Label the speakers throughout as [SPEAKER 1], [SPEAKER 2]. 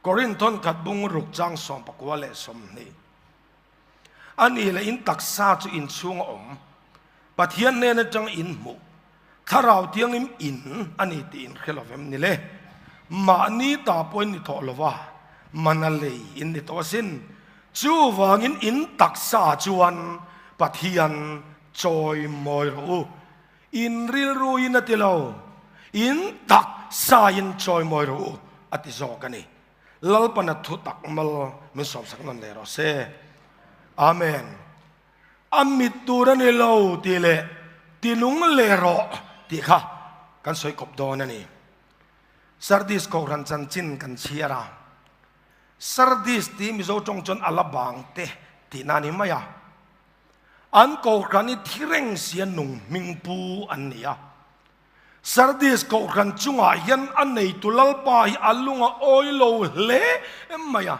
[SPEAKER 1] Korinthon khat bung ruk chang 19 leh 20. A nih leh in taksa chu in chhunga awm, Pathian hnen atang in hmuh, Thlarau Thianghlim in a ni tih in hre lo vem ni le? Mahni ta pawh in ni tawh lo va, mana lei in ni tawh asin. Chuvangin in taksa chuan Pathian chawi mawi rawh u. In rilru in a ti lo, in taksa in chawi mawi rawh u a ti zawk a ni. Lalpana thu tak mal min sawmsak nawn leh rawh se. Amen. A mit tur a ni lo tih leh ti nung leh rawh tih kha kan sawi kawp dawn a ni. Sardis Kohhran chanchin kan chhiar a. Sardis tih Mizo tawng chuan a la bang te tihna a ni mai a. An Kohhran hi thi reng sia nung hming pu an ni a. Sardis Kohhran chungah hian a neitu Lalpa hi a lung a awi lo hle mai a.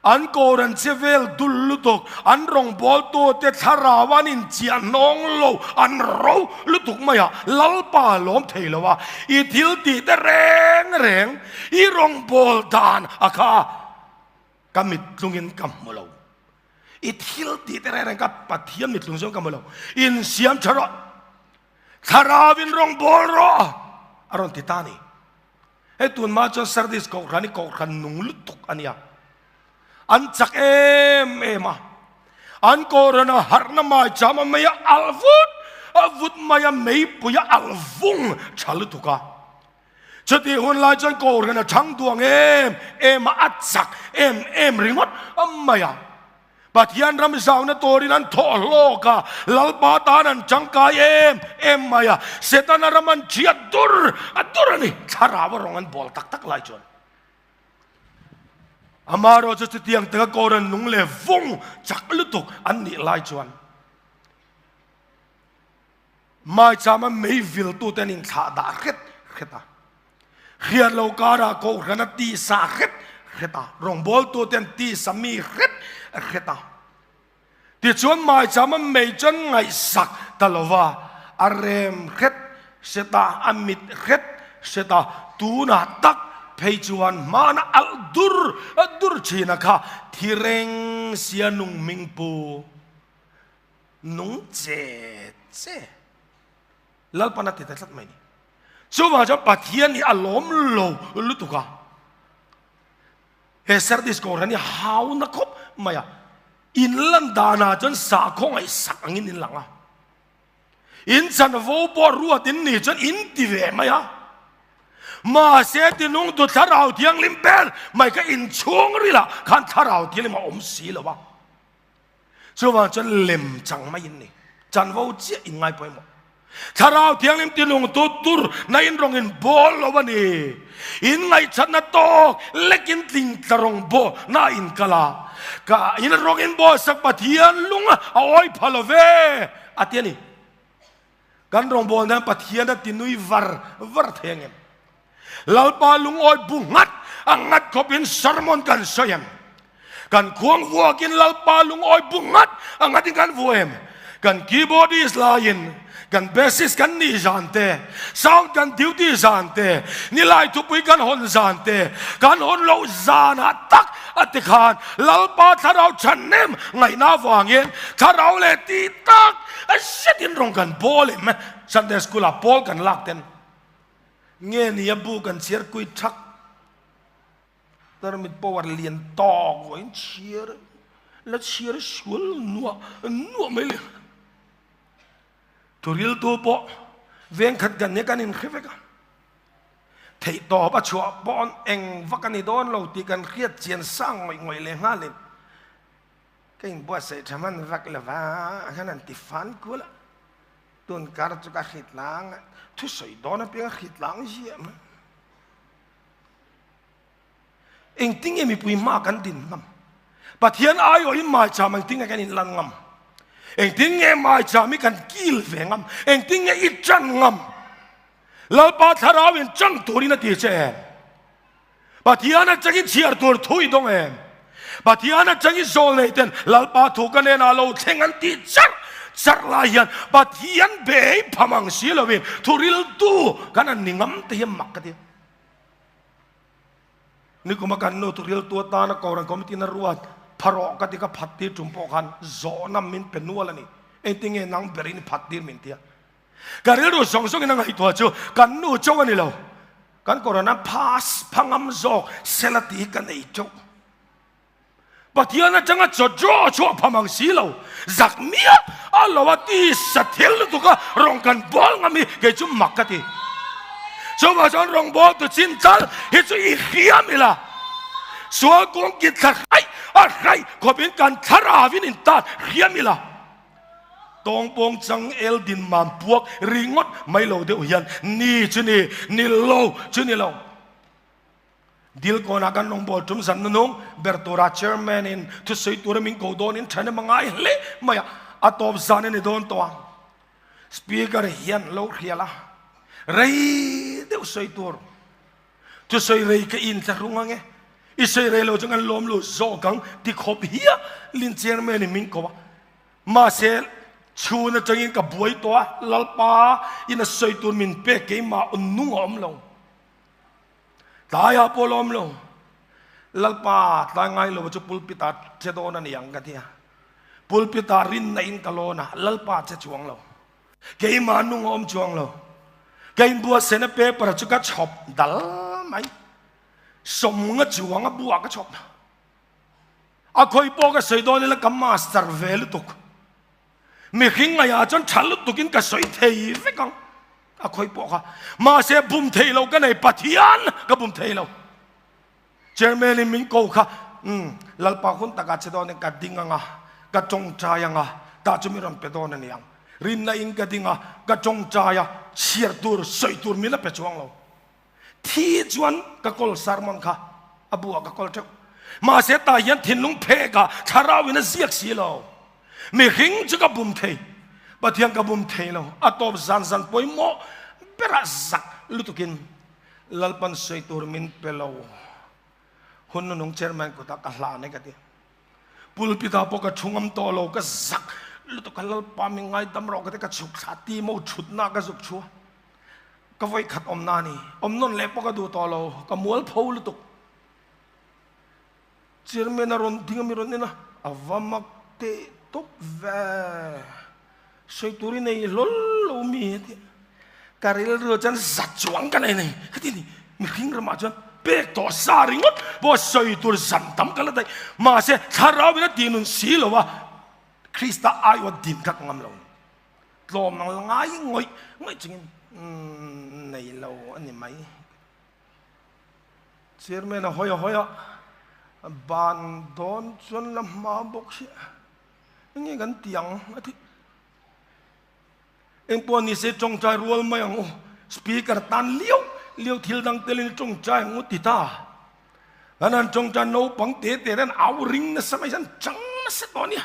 [SPEAKER 1] An Kohhran che vel dul lutuk, an rawngbawltute thlarau an inchiah hnawng lo, an ro lutuk mai a, Lalpa a lawm thei lo a, i thil tih te reng reng, i rawngbâwl dan a kha ka mittlungin ka hmu lo. I thil tih te reng reng ka Pathian mittlung zawng ka hmu lo. Insiam tha rawh. Thlarauin rawngbâwl rawh a rawn ti ta a ni. Hei tunhma chuan Sardis Kohhran hi Kohhran nung lutuk a nia. An chak em em a. An Kohhrana harhna mai cham a mei a alh vut a vut mai a meipui a alh vung tha lutuk a. Chutih hun lai chuan Kohhran a thang duang em em a, a chak em em ringawt mai a. Pathian ram zauna turin an thawh hlawk a, Lalpa tan an tangkai em em mai a, Setana ram an thiat dur a dur a ni. Thlarau a rawng an bawl tak tak lai chuan amaherawh chu chutiang taka Koran nung leh vung chak lutuk an nih lai chuan maichama mei viltute an inthlah dah hret hret a. Hriat lo karah Kohhran a tisa hret hret a, rawngbawltute an tisa mi hret hret a. Tichuan maicham a mei chuan ngaihsak ta lo va, a rem hret hret a, a mit hret hret a, tunah tak phei chuan hmana alh dur dur thin a kha thi reng sia nung hming pu nung che che. Lalpan a ti ta tlat mai ni. Chuvang chuan Pathian hi a lawm lo lutuk a. He Sardis Kohhran hi hauna khawp mai a. In lan danah chuan sakhaw ngaihsak angin in lang a. In chanvo pawh ruat in nih chuan in ti ve mai a. Mahse tinungtu Thlarau Thianghlim ber mai kha inchhung rilah khan Thlarau Thianghlim a awm si lo a. Chuvang chuan lem chang mai in ni. Chanvo chiah in ngai pawimawh. Thlarau Thianghlim tinung tu tur na in rawng in bawl lo a ni. In ngaihchatna tawk lek in tling tla rawng bawl na in kal a. Ka in rawng in bawl sak Pathian lung a awi pha lo ve a ti a ni. Kan rawng bawl nan Pathian a tinui var var thei ang em? Lalpa lungawi bu nghat a nghat khawpin sermon kan sawi em? Kan khuang vuakin Lalpa lungawi bu nghat a nghatin kan vu em? Kan keyboardist laiin kan bassist kan nih zan te, sound kan duty zan te, nilai thupui kan hawn zan te, kan hawn loh zanah tak a ti khan Lalpa thlarau chhannem ngaihna avangin thlarau leh tih tak a zetin rawng kan bawl em? Sunday school ah pawl kan lak ten. Nge ni a bu kan chhiar kui thak tarmit power lian tawk vawiin chhiar la chhiar sual nuah nuah mai le. Thuriltu pawh veng khat kan nia kan inhre vek a, theih tawp a chhuah pawh eng vak a ni dawn lo tih kan hriat chian sang ngawih ngawih leh nghalin ka inbuatsaih tha hman vak lova khan an ti fan kual a. Tun kar chu ka hrit lang a, thusawi dawn apiang a hrit lang ziah mai. Engtin nge mipui hma kan din ngam? Pathian aiawhin maicham engtin nge kan inlan ngam? Engtin nge maicham hi kan kil ve ngam? Engtin nge i ṭan ngam? Lalpa thlarauin ṭan turin a ti che em? Pathian atangin chhiar tur thu i dawng em? Pathian atangin zawl nei ten Lalpa thu ka nenah lo thleng an tih charh charh lai hian Pathian bei pham ang si lovin thu riltu kan an ni ngam te hi mak ka ti. Nikuma kan nu thuhriltu atana Kohhran Committee na ruat pharawh ka ti ka phat tir tum pawh khan zawhna min pe nual a ni. Engtinge nang berin i phat tir min tia. Ka rilru zawng zawngin a ngaihtuah chu kan nu chauh a ni lo. Kan Kohhran a phas phangam zawk sela tih hi ka nei teuh. Pathian atanga chaw draw chhuah pham ang si lo, zak miah a lo a ti sa thil lutuk a rawn kan bawl ngam hi kei chu mak ka ti. Chuvang chuan rawngbawltu chin tal hi chu i hriam ila, sual kawng ki thla hraih a hraih khawpin kan thlarauin in tan hriam ila. Tawngpawng chang el din mam puak ringawt mai lo deuh hian ni chu ni, ni lo chu ni lo. Dilkawnah kan rawngbâwl tum zan nunung ber tura Chairman in thusawi tura min ko dawnin ṭhahnem a ngai hle mai a, a tawp zan a ni dawn tawh ang. Speaker hian lo hrial a, rei deuh sawi tur thusawi rei ka inthlahrung ang e, i sawi rei lo chu kan lawm lo zawk ang ti khawp hial in Chairman in min ko a. Mahse, chhun atangin ka buai tawh a, Lalpa in a sawi tur min pek keimah nung a awm lo. Tlaiah pawh lawm lo. Lalpa tlai ngai lo chu pulpit ah che dawn a ni ang ka ti a. Pulpit ah rinna in ka lawn a, Lalpa che chuang lo. Keimah nung a awm chuang lo. Ka inbuatsaihna paper chu ka chhawp dal mai. Sawmnga chuang a buah ka chhawp. A khawi pawh ka sawi dawn ila ka master ve lutuk. Mihring ngaihah chuan tha lutukin ka sawi thei vek ang a khawi pawh kha. Mahse bum thei lo ka nei Pathian ka bum thei lo. Chairman in min ko kha umm Lalpa hun takah che dawnin ka ding anga ka tawngtai anga tah chu min rawn pe dawn a ni ang. Rinna in ka ding a ka tawngtai a chhiar tur sawi tur min la pe chuang lo. Thi chuan ka kawl sermon kha a bu ah ka kawl theuh. Mahse tah hian thinlung phek ah thlarau in a ziak si lo. Mihring chu ka bum thei, Pathian ka bum thei lo. A tawp zan zan pawimawh berah zak lutukin Lalpan sawi tur min pe lo. Hun nunung chairman kutah ka hlan e ka ti. Pulpit ah pawh ka thu ngam tawh lo, ka zak lutuk a Lalpa min ngaidam rawh ka ti, ka chhuk thla ti maw thutna ka zuk thu a. Ka vawi khat awm na ni. Awm nawn leh pawh ka duh tawh lo. Ka mual pho lutuk. Chairman a rawn ding a mi rawn en a, a va mak teh tawp ve. Sawi tur i nei hlawl lo mi he ti. Ka rilru chuan za chuang ka nei nei. Heti ni mihring ramah chuan pek tawh sa ringawt pawh sawi tur zan tam ka la daih. Mahse thlarau in a tih nun si lo a, Krista aiawt din kha ka ngam lo. Tlawm ang ngai ngawih ngawih chungin nei lo a ni mai. Chairman a hawi a hawi a, ban dawn chuan la hma bawk hi enge kan ti ang a ti. Engpawh ni se tawngtai rual mai ang u, speaker tan liau liau thil dang telin tawngtai ang u ti ta. An han tawngtai naupang te te te an au ring nasa mai hian chang nasa tawh a nia.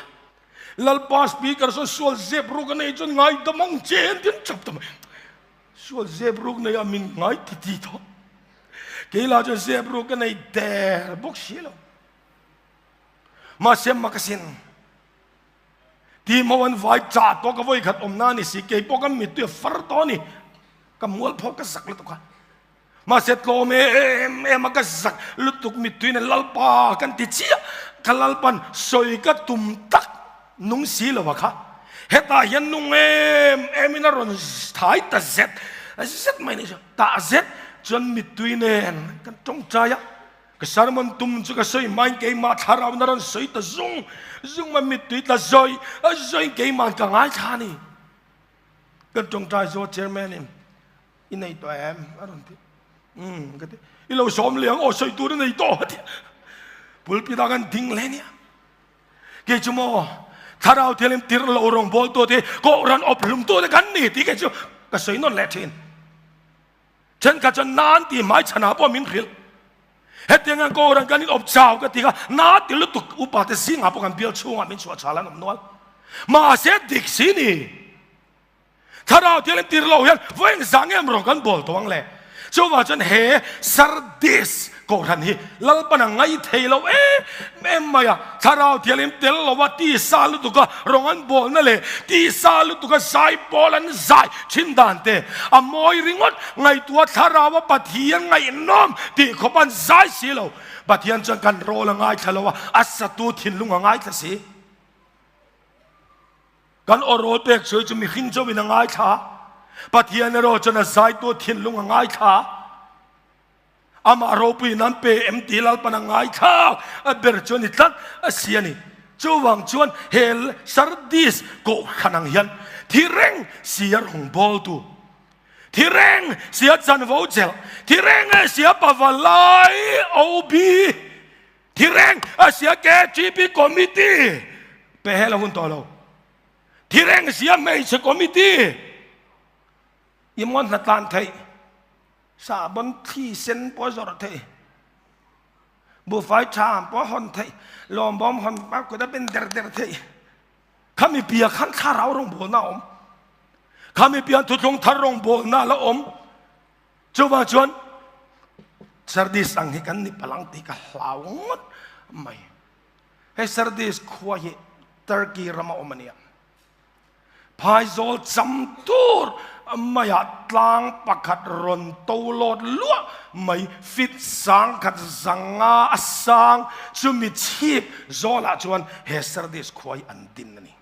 [SPEAKER 1] Lalpa speaker sawn sual zep ruk a nei chuan ngaidam ang che an ti an chap ta mai. Sual zep ruk nei a min ngai ti ti tawh. Kei lah chuan zep ruk a nei der bawk si lo. Mahse makasin Timo an vai chah tawh ka vawi khat awm na ni si kei pawh ka mittui a far tawh a ni. Ka mual pho ka zak lutuk a. Mahse tlawm em em a ka zak lutuk mittui nen Lalpa kan ti chiah ka Lalpan sawi ka tum tak nung si lo a kha hetah hian nung em em in a rawn thai ta zet zet mai ni chu tah zet chuan mittui nen kan tawngtai a ka sermon tum chu ka sawi hmain keimah thlarau in a rawn sawi ta zung zung mai mittui tla zawi zawiin keimah ka ngaithla a ni kan tawngtai zawh chairman in I nei tawh em? A rawn ti. Umm ka ti. I lo sawm leh ang aw sawi tur i nei tawh a ti. Pulpit ah kan ding leh nia. Kei chu maw thlarau thianghlim tirh lo rawngbawltu te kohhran awp hlumtu te kan ni tih kei chu ka sawi nawn leh thin. Thenkhat chuan nan tih hmai chhanah pawh min hrilh. Hetiang hian kohhran kan in awp chau ka ti kha na ti lutuk upa te zingah pawh kan bial chhungah min chhuah chhal an awm nual. Mahse dik si ni. Thlarau thianghlim tir lo hian vawiin zah nge rawng kan bawl tawh ang le? Chuvang chuan he Sardis. Kohhran hi Lalpan a ngai thei lo em em mai a, Thlarau Thianghlim tel lova tisa lutuka rawng an bawlna leh tisa lutuka zai pawl an zai thin dan te a mawi ringawt ngaihtuah Thlaraua Pathian ngaihnawm tih khawp an zai si lo. Pathian chuan kan rawl a ngaithla lo a, a satu thinlung a ngaithla si. Kan aw rawl pek sawi chu mihring chauhin a ngaithla, Pathian erawh chuan a zaitu thinlung a ngaithla. Amah ropuiin an pe em tih Lalpan a ngaithla a ber chu a ni tlat a si a ni. Chuvang chuan he Sardis kohhran ang hian thi reng si a rawngbawltu, thi reng si a chanvo chelh, thi reng si a pavalai OB, Thi reng a sia KTP committee pe hel a hun tawh lo. Thi reng sia hmeichhe committee i mawn hna tlan theih, sahbawn thli sen pawh a zawrh theih, buhfai tha pawh a hawn theih, lawmbawm hawn a kut a ben der der theih. Khami pia khan thlarau rawngbawlna a awm. Khami pian thuthlung thar rawngbawlna a la awm. Chuvang chuan Sardis ang hi kan ni palang tih ka hlau ngawt mai. Hei Sardis khua hi Turkey rama awm a nia. Phaizawl cham tur maiah tlang pakhat rawn to lawt luah mai fit sangkhat zanga a sang chumi chhip zawlah chuan he Sardis khua hi an din a ni.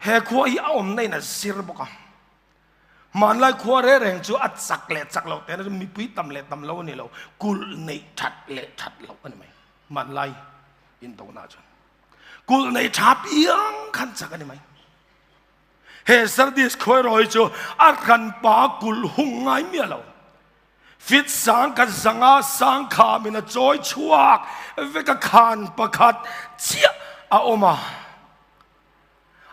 [SPEAKER 1] He khua hi a awmna in a zir bawk a. Hmanlai khua reng reng chu a chak leh chak loh tehna chu mipui tam leh tam lo a ni lo, kulh neih that leh that loh a ni mai. Hmanlai indona chuan kulh neih tha piang khan chak a ni mai. He Sardis khuairawi chu a hranpa kulh hung ngai miah lo. Fit sang khat zanga sang khamin a chawi chhuak vek a khan pakhat chiah a awm a.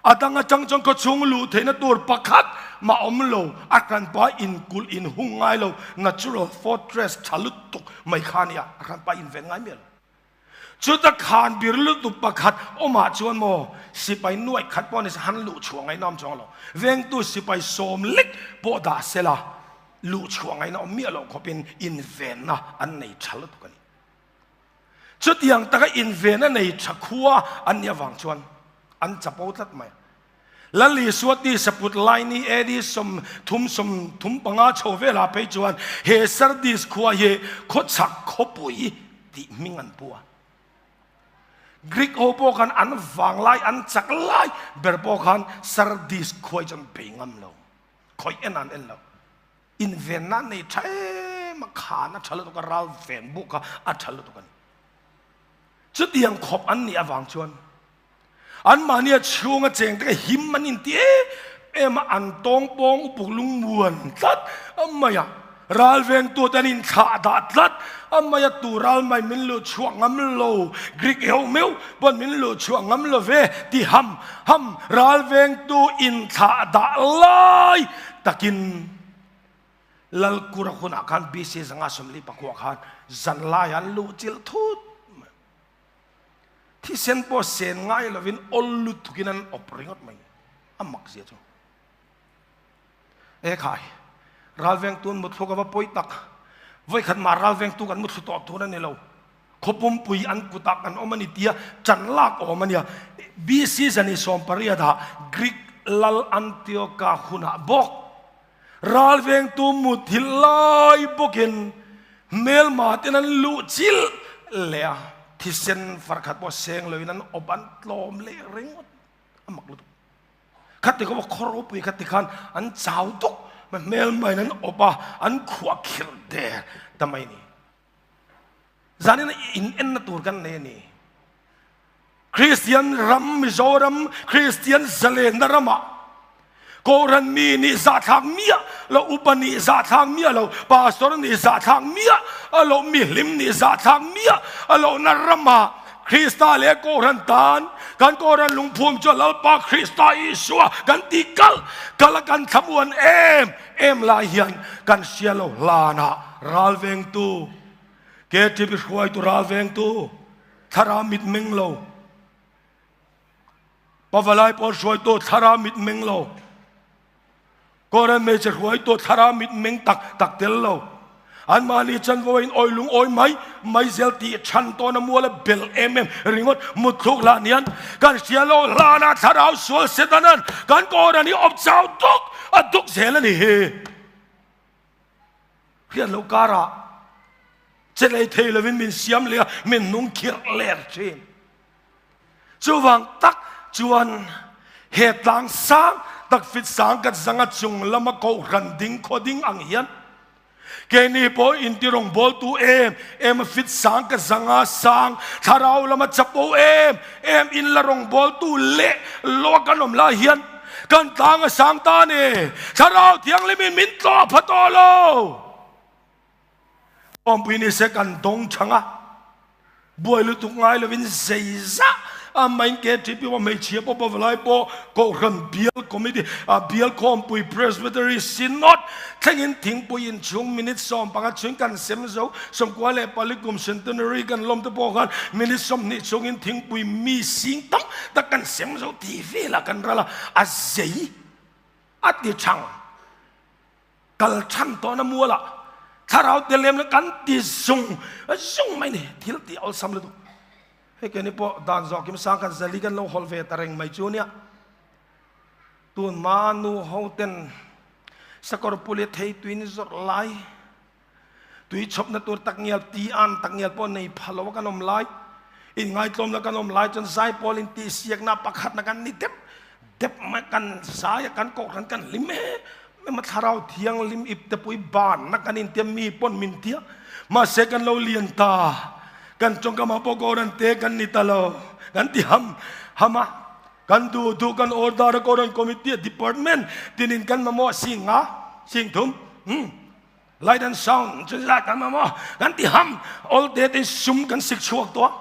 [SPEAKER 1] A dang atang chuan khawchhung luh theihna tur pakhat mah awm lo, a hranpa inkulh inhung ngai lo, natural fortress tha lutuk mai kha a nia, a hranpa inven ngai miah lo. Chuta khan bir lutuk pakhat awmah chuan maw sipai nuaih khat pawh ni se han luh chhuah ngaihna awm chuang lo, vengtu sipai sawm lek pawh dah sela luh chhuah ngaihna awm miah loh khawpin invenna an nei tha lutuk a ni. Chutiang taka inven a nei tha khua an nih avang chuan an chapo tlat mai. Lal Isua tisa put lai ni AD 30 35 chho velah phei chuan he Sardis khua hi khawchhak khawpui tih hming an pu a. Greek ho pawh khan an vang lai, an chak lai ber pawh khan Sardis khua hi chu an bei ngam lo, khawih en an en lo. Invenna an nei tha em a, khan a tha lutuk a, ral ven buk kha a tha lutuk a ni. Chutiang khawp an nih avang chuan anmahni a chhunga cheng te kha him an inti em em a, an tawng pawng upuk lungmuan tlat a mai a, ral vengtu te an inthlah dah tlat a mai a, tu ral mai min luh chhuah ngam lo, Greek ho meuh pawn min luh chhuah ngam lo ve ti ham ham ral vengtu inthlah dah lai takin Lalkura hunah khan BC 544 khan zanlai an luh chilh thut mai. Thisen pawh sen ngai lovin awl lutukin an awp ringawt mai. A mak zia chu. E khai, ralvengtu an muthluk a va pawi tak. Vawikhat mah ralvengtu kan muthlu tawh tur a ni lo. Khawpumpui an kutah kan awm a ni tia chan lak awm a nia. BC 180 ah Greek lal Antioch-a hunah bawk ralvengtu muthilh lai bawkin hmelma ten an luh chilh leh a, thisen farkhat pawh seng loin an awp an tlawm leh ringawt a mak lutuk. Khati khaw khaw ropui khati khan an chau tuk hmelma in an awp a, an khuah khirh der ta mai a ni. Zanin in enna tur kan nei a ni. Kristian ram Mizoram Kristian zalenna ramah Kohhran mi nih zahthlak miah lo, upa nih zahthlak miah lo, pastor nih zahthlak miah a lo, mihlim nih zahthlak miah a lohna ramah Krista leh Kohhran tan kan Kohhran lungphum chu Lalpa Krista Isua kan ti kal kal a kan thlamuan em em lai hian kan hria lo hlanah ralvengtu KTP hruaitu ralvengtu thlarau mitmeng lo pavalai pawl hruaitu thlarau mitmeng lo Koran hmeichhe hruaitu thlarau mitmeng tak tak tel lo. Anmahni chanvo in awi lung awi mai mai zel tih chhan tawn a mual a bel em em ringawt mutthluk hlan hian kan hria lo hlan ah thlarau sual Setanan kan Kohhran hi awp chau duk a duk zel a ni hi. Hriat loh karah che lei thei lovin min siam leh a, min nung khirh ler thin. Chuvang tak chuan he tlang sang tak fit sang kat zanga chung lama kohhran ding khaw ding ang hian keini pawh inti rawngbawltu em em a fit sang ka zanga sang thlarau lama chapo em em in la rawngbawltu leh lawk kan awm lai hian kan tlang a sang ta a ni. Thlarau Thianghlimin min tlawh pha tawh lo. Awmpui ni se kan dawng chang a, buai lutuk ngai lovin zei zah a main KTP pawh hmeichhia pawh pavalai pawh Kohhran Bial Committee a Bial Khawmpui Presbytery Synod thlengin thingpui inchhung minute 15 chhung kan sem zo 94 kum Centenary kan lawm te pawh khan minute 20 chhungin thingpui mi sing tam tak kan sem zo tih velah kan ral a, a zei a ti chang. Kal than tawhna mualah thlarau te lem kan ti zung zung mai ni thil tih awlsam lutuk. Hei keini pawh dan zawh kim sang kan zali kan lo hawlh ve ta reng mai chu nia. Tun hma nu ho ten sakawr puli thei tuin zawrh lai tui chhawpna tur tak ngial ti an tak ngial pawh nei pha lo kan awm lai in ngaitlawm la kan awm lai chuan zai pawl in tih siakna pakhatna kan ni dep dep mai kan zai a kan kohhran kan hlim em em a thlarau thianghlim ip te pui ban na kan intia mi pawn min tia mahse kan lo lian ta kan tawngkam ah pawh kohhran te kan ni ta lo kan ti ham ham a kan duh duh kan order a kohhran committee department tinin kan mamawh sing nga sing thum umm Light and sound chu zat kan mamawh kan ti ham awl te te sum kan sik chhuak tawh a.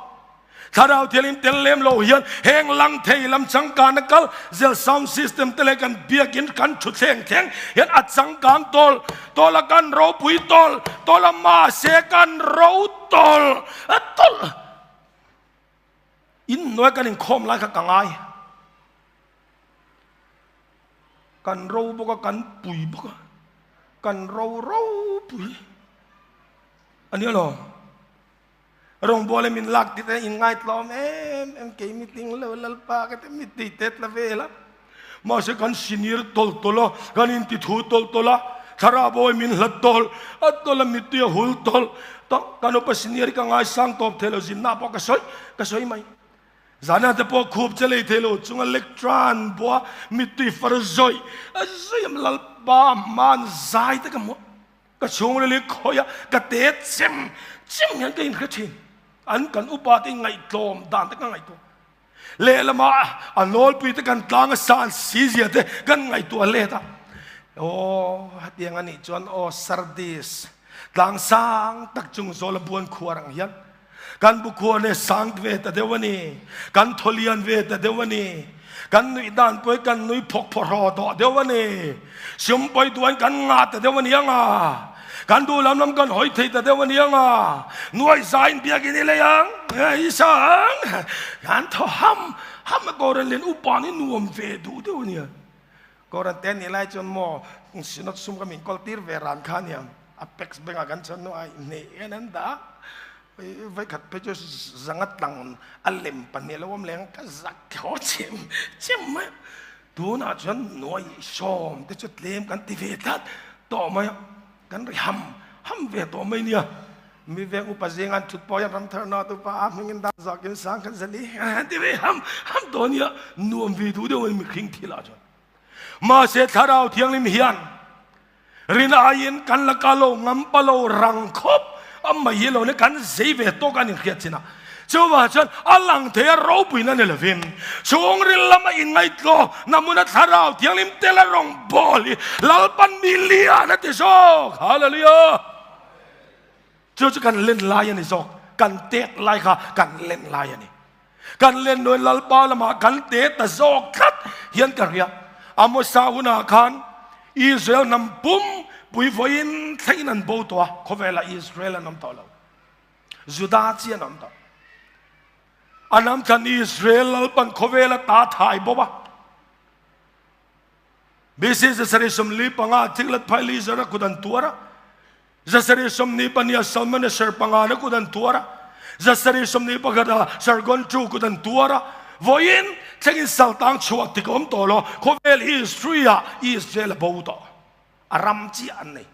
[SPEAKER 1] Thlarau thianghlim tel lem lo hian heng lang thei lam changkan a kal zel sound system te leh kan biakin kan thu thleng thleng hian a changkang tawl tawl a kan ropui tawl tawl a mahse kan ro tawl a tawl in hnuai kan inkhawm lai kha ka ngai. Kan ro bawk a, kan pui bawk a, kan ro ropui a ni alawm. Rawngbawla min lak tir a inngaihtlawm em em kei meeting lo Lalpa ka ti mittui te tla vel a. Mahse kan senior tawlh tawlh a, kan inti thu tawlh tawlh a, thlarau bawi min hlat tawlh a tawlh a mittui a hul tawlh tawlh. Kan upa senior hi ka ngaisang tawp thei lo zinna pawh ka sawi ka sawi mai. Zana te pawh khup che lei thei lo chunga lectran bua mittui far zawih a zawih a Lalpa hman zai te ka hmu a, ka chhungril hi khawi a, ka te chem chem hian ka inhre thin. An kan upa te ngaihtlawm dan te ka ngaihtuah. Lehlamah a nawlpui te kan tlang a san si zia te kan ngaihtuah let a. Aw hetiang anih chuan aw Sardis tlang sang tak chung zawl a buan khuar ang hian Kan bukhua leh sang ve ta deuh a ni. Kan thawlian ve ta deuh a ni. Kan nuih dan pawh hi kan nui phawk phawk hraw tawh deuh a ni. Sum pawi duan kan ngah ta deuh a ni ang a. Kan duh lam lam kan hawi thei ta deuh a ni ang a. Nuai zain biakin i lei ang, i sa ang. Kan thaw ham ham a Koran lian upa nih nuam ve duh deuh a nia. Koran te nih lai chuan maw Synod sum kha min kawl tir ve ran kha ania. Apex bank ah kan chhan hnuah hneh hian an dah a, vawikhat phei chu zanga tlang a lem pahnih a lo awm leh ang ka zak thaw chem chem mai a. Tunah chuan nuai sawm te chu tlem kan ti ve tlat tawh mai a, kan ri ham ham ve tawh mai nia. Mi veng upa zinga an thut pawh hian ramthar na tu pa a hmingin dan zawkin sang khan zali an ti ve ham ham tawh nia, nuam ve duh deuh a ni mihring thilah chuan. Mahse thlarau thianghlim hian Rin aiin kan la ka lo ngam pa lo rang khawp a mai hi lo ni kan zei ve tawk a ni hriat chin a. Chuvang chuan a lang thei a ropuina ni lovin chhungril lama inngaihtlawh namuna thlarau thianghlim tel a rawn bawl hi Lalpan mi lian a ti zawk. Hallelujah! Chu chu kan len lai a ni zawk. Kan tek lai kha kan len lai a ni. Kan len nuai Lalpa lamah kan te ta zawk tlat hian ka hria. Amosa hunah khan Israel hnam pum pui vawiin thlengin an bo tawh a, khawvelah Israel an awm tawh lo. Juda chi an awm tawh. A hnam thlan Israel Lalpan khawvela ta thai bo a. BC 745 Tiglath-Pileser a kut an tuar a. 27 ah Salmaneser pangana kut an tuar a, 721 ah Sargon II kut an tuar a, vawiin thlengin saltang chhuak tik a awm tawh lo, khawvel history ah Israel a bo tawh, a ram chiah an nei.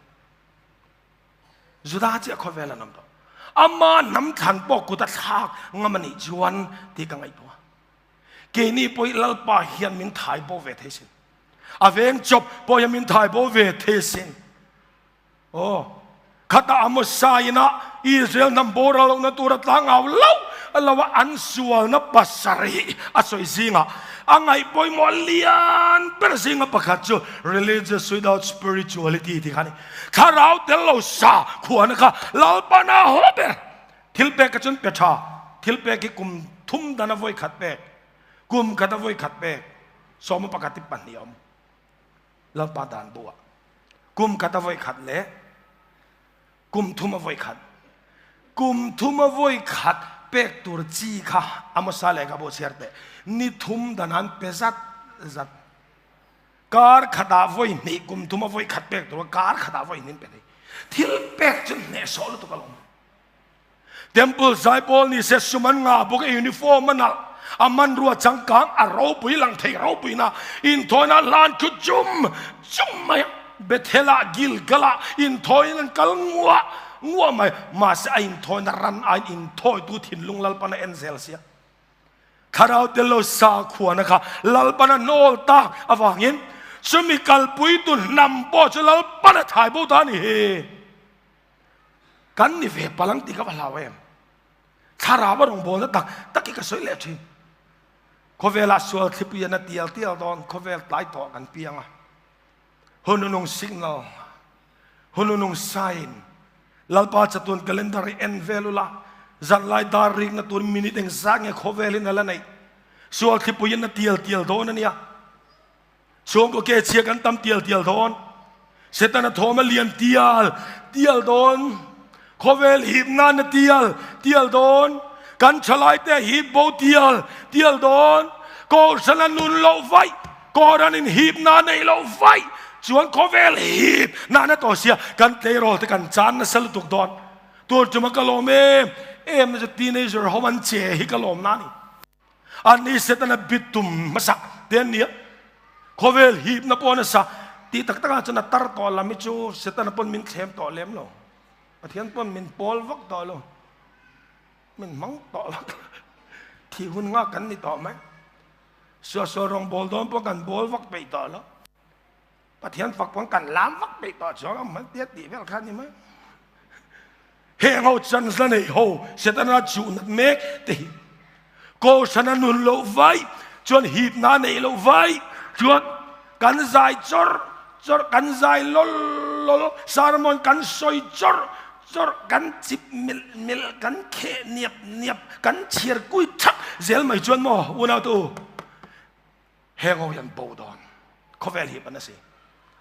[SPEAKER 1] Juda chiah khawvel an awm tawh. Ama hnam thlan pawh kut a thlak ngam a nih chuan tih ka ngaihtuah. Keini pawh Lalpa hian min thai bo ve thei sin. A veng chawp pawh hian min thai bo ve thei sin. Aw, khata Amosa ina Israel hnam boral lohna tura tlangau lo a lo a an sualna pasarih a sawi zingah a ngaih pawimawh lian ber zinga pakhat chu religious without spirituality tih kha a ni. Thlarau tel lo sa khuana kha Lalpana haw ber. Thil pek kha chuan pe tha, thil pek hi kum thum dana vawi khat pek, kum khata vawi khat pek, sawma pakhat hi pahnih a awm. Lalpa dan bu ah kum khat a voi khat le kum thum a voi khat kum thum a voi khat pek tur chi kha Amosa lehkha bu chhiar teh ni thum dan an pe zat zat kar khat ah voi hnih kum thum a voi khat pek tur kar khat ah voi hnih pe thei thil pek chu hneh sawh lutuk alawm Temple zaipawl ni se sum an ngah bawk e uniform a nalh a hmanrua changkang a ropui lang thei ropui na inthawina hlan thu chum chum mai a Bethel ah Gilgal ah inthawiin an kal nguah nguah mai mahse a inthawina ran aiin inthawitu thinlung Lalpan a en zel sia Thlarau tel lo sakhuana kha Lalpan a nawl tak avangin chumi kalpuitu hnam pawh chu Lalpan a thai bo ta a ni hi. Kan ni ve palang tih ka va hlau em? Thlarau a rawngbawlna tak tak hi ka sawi leh thin. Khawvelah sual thlipui an a tial tial dawn, khawvel tlai tawh kan piang a. Hununung signal, hununung sign, Lalpa chatuan calendar hi en vel ula, zanlai dar rikna tur minute engzat nge khawvelin a la neih? Sual thlipui an a tial tial dawn a nia. Chhungkaw ke chhia kan tam tial tial dawn. Setana thawm a lian tial tial dawn. Khawvel hip nan a tial tial dawn. Kan thalai te a hip bo tial tial dawn. Kohhran a nun loh vaih, Koran in hip na neih loh vaih chuan khawvel hip nan a tawh sia kan tleirawl te kan chan nasa lutuk dawn. Tur tuma ka lawm em em na chu teenager ho an che hi ka lawm na a ni. Anni Setana bit tum hmasak te an nia. Khawvel hipna pawh nasa tih tak takah chuan a tar tawh lam hi chu Setana pawn min thlem tawh lem lo. Pathian pawn min pawl vak tawh lo. Min hmang tawh vak lo. Thih hun nghak kan ni tawh mai. Suahsual rawngbawl dawn pawh kan bawl vak peih tawh lo. Pathian fak pawn kan lam vak peih tawh chuang a hman tia tih vel kha ni mai. Heng ho chance la nei ho Setana chuh nat mek te hi Kohhran a nun loh vai chuan hipna a neih loh vai chuan kan zai chawr chawr kan zai lawl lawl sermon kan sawi chawr chawr kan chip milh milh kan kheh niap niap kan chhiar kui thak zel mai chuan maw unau te u Heng ho hi an bo dawn. Khawvel hi pan a si.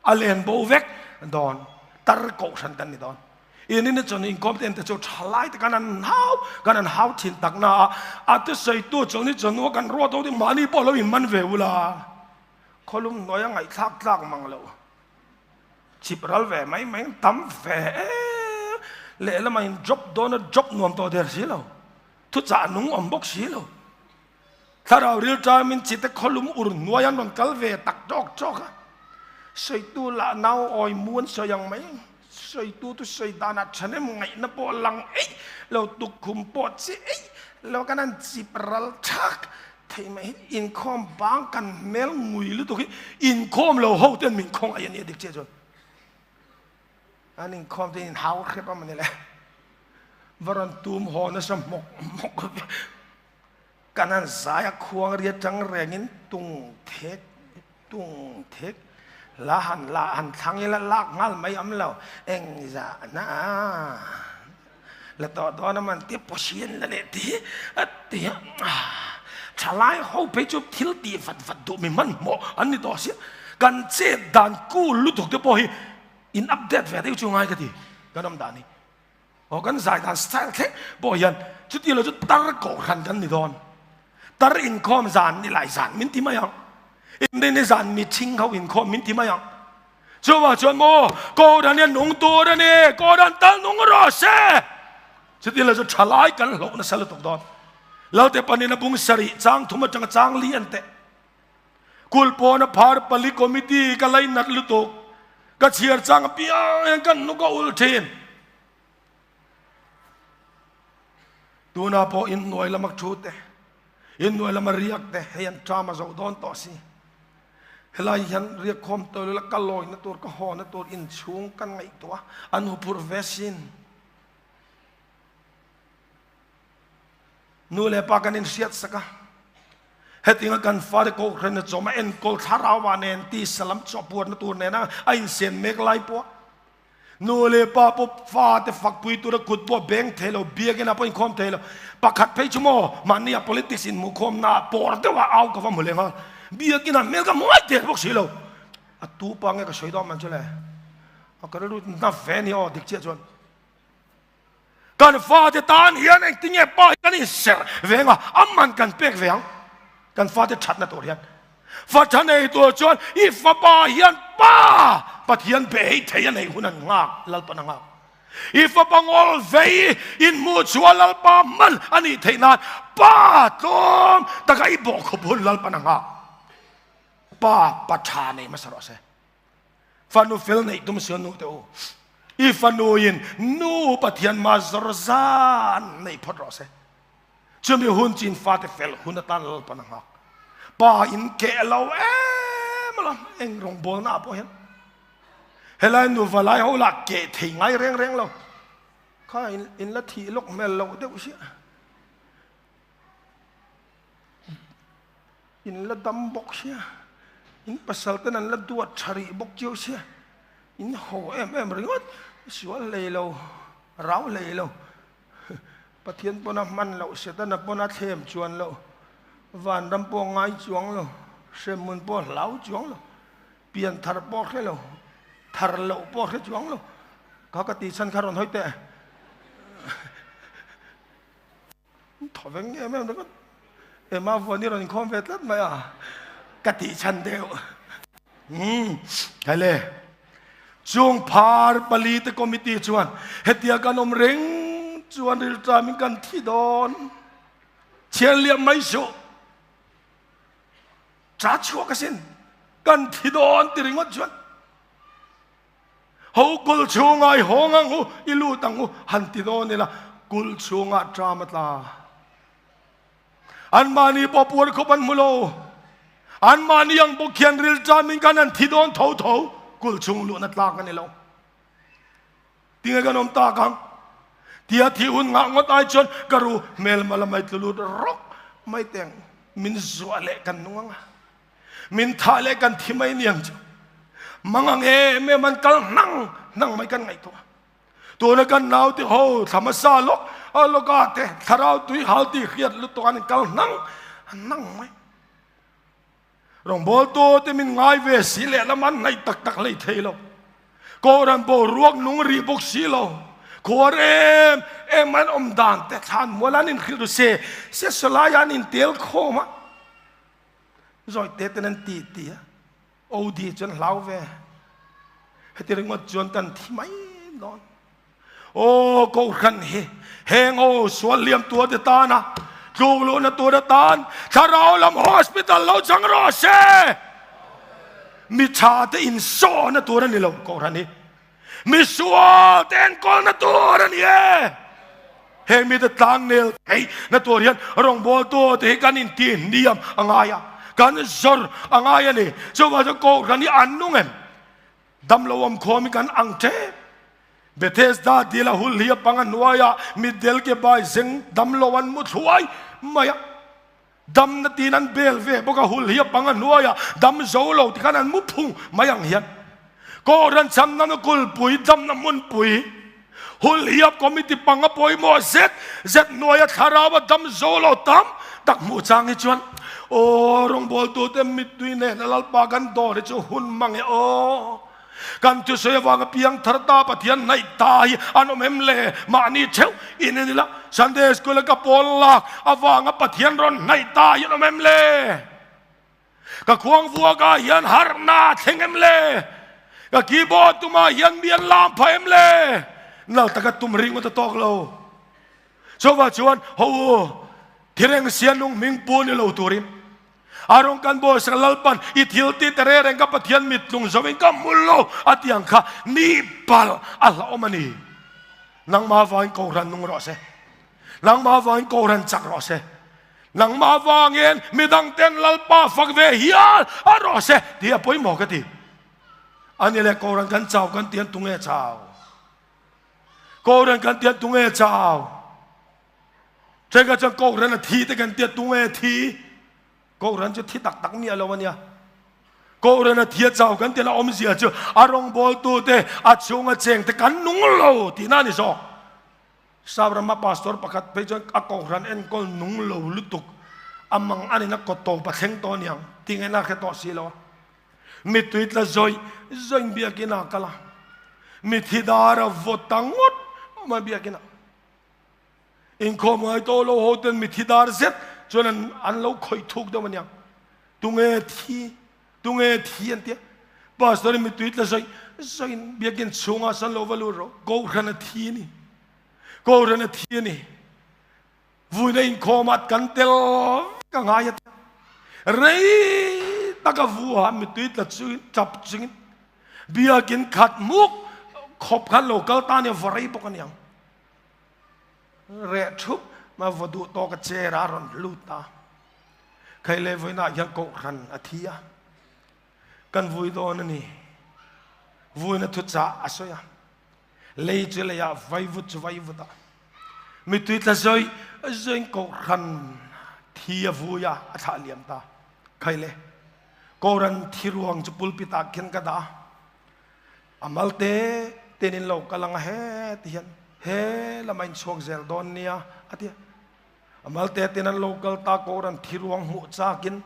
[SPEAKER 1] A len bo vek dawn. Tar kohhran kan ni dawn. In in chuan inkhawm te te chu thalai te kan an hau kan an hau thin tak na a a te sawi tu chuan ni chuan kan ruat ho te mahni pawh lo in man ve ula khawlum hnuai a ngaihthlak tlak mang lo chip ral ve mai mai tam ve lehlamah in drop dawn a drop nuam tawh der si lo thuchah nung awm bawk si lo. Thlarau rilṭamin chite khawlum ur hnuai an rawn kal ve tak ṭawk ṭawk a. Sawitu lah nau awi mu an sawi ang mai. Sawitu chu sawi danah ṭhahnem ngaihna pawh lang eih lo, tukkhum pawh chi eih lo kan han chip ral ṭhak thei mai hi. Inkhawm bang kan hmel ngui lutuk hi inkhawm lo ho ten min khawngaih a nia dik chiah chuan. An inkhawm te in hau hrep a mawni le. Va rawn tum haw nasa hmawk hmawk. Kan han zai a khuang ri atang rengin tung thek tung thek la han la han thlang ila lak nghal mai awm lo eng zah na la tawh dawn a man ti Pasien la leh ti a ti a thalai ho phei chu thil tih vat vat duh mi hmanhmawh an ni tawh sia kan chet dan cool lutuk te pawh hi in update ve deuh chu ngai ka ti kan awm dan hi. Aw kan zai dan style thleng pawh hian chuti lo chu tar kohhran kan ni dawn. Tar inkhawm zan ni lai zan min ti mai ang. Inrinni zan mi thing ho inkhawm min ti mai ang. Chuvang chuan maw Kohhran hian nung tur a ni, Kohhran tal nung rawh se. Chuti lo chu thalai kan hlauh nasa lutuk dawn. Lalte panin a bung sarih chang thum atanga chang li an teh. Kulhpawna phar pali committee ka lainat lutuk. Ka chhiar chang apiang hian kan hnuk a ul thin. Tuna pawh inhnuai lama thu te, inhnuai lama riak te hei an ṭam a zo dawn tawh si. Helai hian riak khawm tawh lo la ka lawina tur ka hawna tur inchhung kan ngaihtuah a, an huphurh ve sin. Nu leh pa kan inhriat sak a, hetinga kan fate kohhran a chawm a enkawl thlarau ah nen tisa lam chawhpuarna tur nena a insen mek lai pawh Nu leh pa pawh fate fakpui tura kut pawh beng thei lo, biakinn ah pawh inkhawm thei lo. Pakhat phei chu maw mahni ah politics inhmuhkhawmna ah pawr deuh ah au ka va hmu leh nghal. Biakinn ah hmel ka hmu ngai der bawk si lo. A tu pa nge ka sawi dawn man chu le. A ka rilru na ve ni aw dik chiah chuan. Kan fate tan hian engtinge pa hi kan inserh ve anga a man kan pek ve ang. Kan fate thatna tur hian. Fa tha nei tur chuan i fapa hian pa Pathian bei thei a neih hun an nghak, Lalpan a nghak. I fapa ngawl vei inhmuh chhuah Lalpa hman a nih theih nan pa tlawm taka i bawhkhawp hun Lalpan a nghak. Pa pa tha nei hmasa rawh se. Fanu fel neih tum si a nu te u. I fanuin nu Pathian mah zawr zan nei phawt rawh se. Chumi hun chin fate fel hun atan Lalpan a nghak. Pa in keh lo em alawm eng rawngbawlna ah pawh hian. Helai nu valai ho lah keh thei ngai reng reng lo. Kha in la thih lawk hmel loh deuh sia. In la dam bawk sia, in pasal ten an la duat tha rih bawk chiau sia, in haw em em ringawt, sual hlei lo, rau hlei lo, Pathian pawn a hman loh, Setana pawn a thlem chuan loh, vanram pawh ngai chuang lo, hremhmun pawh hlau chuang lo, pian thar pawh hre lo, thar loh pawh hre chuang lo, kha ka tih chhan kha rawn hawi teh. Thaw veng em em ringawt. Emma vuan i rawn inkhawm ve tlat mai a, ka tih chhan deuh. Umm, hele. Chung phar pali te committee chuan hetia kan awm reng chuan rilṭam in kan thi dawn. Chhian liam mai suh. Cha chhuak asin. Kan thi dawn ti ringawt chuan. Ho kulh chhungah i hawng ang u, i lut ang u, han ti dawn ila, kulh chhungah ṭam a tla. Anmahni pawh puar khawp an hmu lo. Anmahni ang bawk hian rilṭamin kan han thi dawn tho tho, kulh chhung luhna tlak a ni lo. Tinge kan awm tak ang? Tia thih hun ngah ngawt ai chuan ka ru hmelma lamai tlu lut rawk mai teng min zuah leh kan nung ang a. Min thah leh kan thi mai niang chu mangang em em an kal hnang hnang mai kan ngaihtuah. Tuna kan naute ho thla hmasa lawk a lawka te thlarau tui hal tih hriat lutuk an kal hnang hnang mai. Rawngbawltu te min ngai ve si leh lam an hnaih tak tak hlei thei lo. Kohhran boruak nung rih bawk si lo. Khuar em em an awm dan te thlan mual an inhrilh ru se se sawlai an intel khawm a. Zawi te ten an ti ti a, OD chu an hlau ve. Heti ringawt chuan kan thi mai dawn. Aw Kohhran hi heng aw sual liam tur te tana tluk luhna tur atan thlarau lam hospital lo chang rawh se. Mi tha te insawhna tur a ni lo Kohhran hi. Misual te enkawlna tur a ni e. Heng mite tlang nel theih na tur hian rawngbawltu te hi kan inti hniam a ngai a, kan zawr a ngai a ni. Chuvang chuan Kohhran hi an nung em? Damlo awm khawm hi kan ang tep. Bethesda dil a hul hi a pang a hnuaiah mitdel ke bai zeng damlo an mu thluai mai a. Damna tiin an bel ve bawk a, hul hi a pang a hnuaiah dam zo lo tikhan an mu phung mai ang hian Kohhran chhamna kulpui damna hmunpui hul hi a committee panga pawimawh zet zet hnuaia thlarau a dam zo lo tam tak hmuh chang hi chuan aw rawngbawltute mittui nen a Lalpa kan dawr hi chu hun mang e aw. Kan thusawi avanga piang thar ta Pathian hnaih ta hi an awm em le? Mahni theuh in en ila, Sunday School a ka pawl lak avanga Pathian rawn hnaih ta hi an awm em le? Ka khuang vuakah hian harhna a thleng em le? Ka keyboard tumah hian mi an lam phah em le? Nal taka tum ringawt a tawk lo. Chuvah chuan ho u, thireng sianung hming pu ni lo turin a rawng kan bawisak Lalpan i thil ti te reng reng ka Pathian mittlung zoin ka hmu lo a ti ang kha ni pal a hlauhawm a ni. Nangmah vangin Kohhran nung rawh se. Nangmah vangin Kohhran chak rawh se. Nangmah vangin midang ten Lalpa fak ve hial a rawh se tih a pawimawh ka ti. Ani leh Kohhran kan chau kan tian tunge chau? Kohhran kan tian tunge chau? Thenkhat chuan Kohhran a thi te kan tia tunge thi? Kohhran chu thi tak tak miah lo ania. Kohhran a thi a chau kan tia la awmzia chu a rawngbawltu te a chhunga cheng te kan nung lo tihna a ni zawk. Sap rama pastor pakhat phei chuan a kohhran enkawl nung lo lutuk a mang a nihna kawt tawp a thleng tawh aniang tih ngaihna a hre tawh si lo a. Mittui tla zawih zawih biakinn ah a kal a, mithi dar a vaw ta ngawt mai biakinn ah. Inkhawm ngai tawh lo ho ten mithi dar zet chuan an an lo khawih thuk deuh aniang. Tunge thi, tunge thi an tia. Pastor in mittui tla zawih zawih in biakinn chhungah san lo va lut rawh. Kohhran a thi a ni. Kohhran a thi a ni. Vuina inkhawmah kan tel vek a ngai a tia. Rei taka vuha mittui tla chungin, tap chungin biakinn khat muk khawp khan lo kal ta ania vaw rei bawk aniang. Reh thup ma vaw duh tawk a chair a rawn lut ta. Khaih leh vawiinah hian kohhran a thi a, kan vui dawn a ni. Vuina thuchah a sawi a, lei chu leiah vaivut chu vaivut a, mittui tla zawih zawihin kohhran thi a vui a, a thlah liam ta. Khaih leh kohhran thi ruang chu pulpit ah khin ka dah a, A mal te ten in lo kal ang a he ti hian he lamah in chhuak zel dawn nia a ti a. A mal te ten an lo kal ta ko ran thi ruang hmuh chakin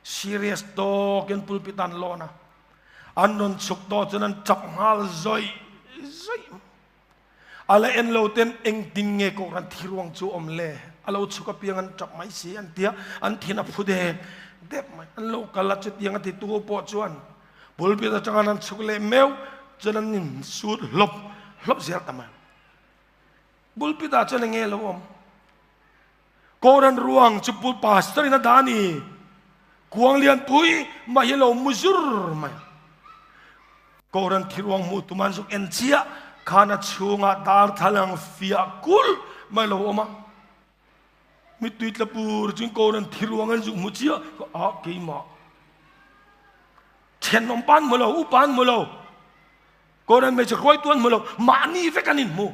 [SPEAKER 1] serious tawkin pulpit an lawn a. An rawn chhuk tawh chuan an chak nghal zawih zawih. A la en lo ten engtin nge Kohhran thiruang chu awm le? A lo chhuk apiang an tap mai si an tia, an thin a phu dep dep mai. An lo kal a, chutiang a titu pawh chuan pulpit atanga an chhuk leh meuh chuan an insut hlawp hlawp zel ta mai. Pulpit ah chuan enge lo awm? Kohhran ruang chu pu pastor in a dah a ni. Kuang lianpui mah hi lo mu zur mai a. Kohhran thi ruang hmuh tum an zuk en chiah khan a chhungah darthlalang fiah kulh mai lo awm a. Mittui tla pur chuan Kohhran thi ruang an zuk hmu chiah a keimah. Thenawm pa an hmu lo, upa an hmu lo, Kohhran hmeichhe hruaitu an hmu lo, mahni vek an inhmu.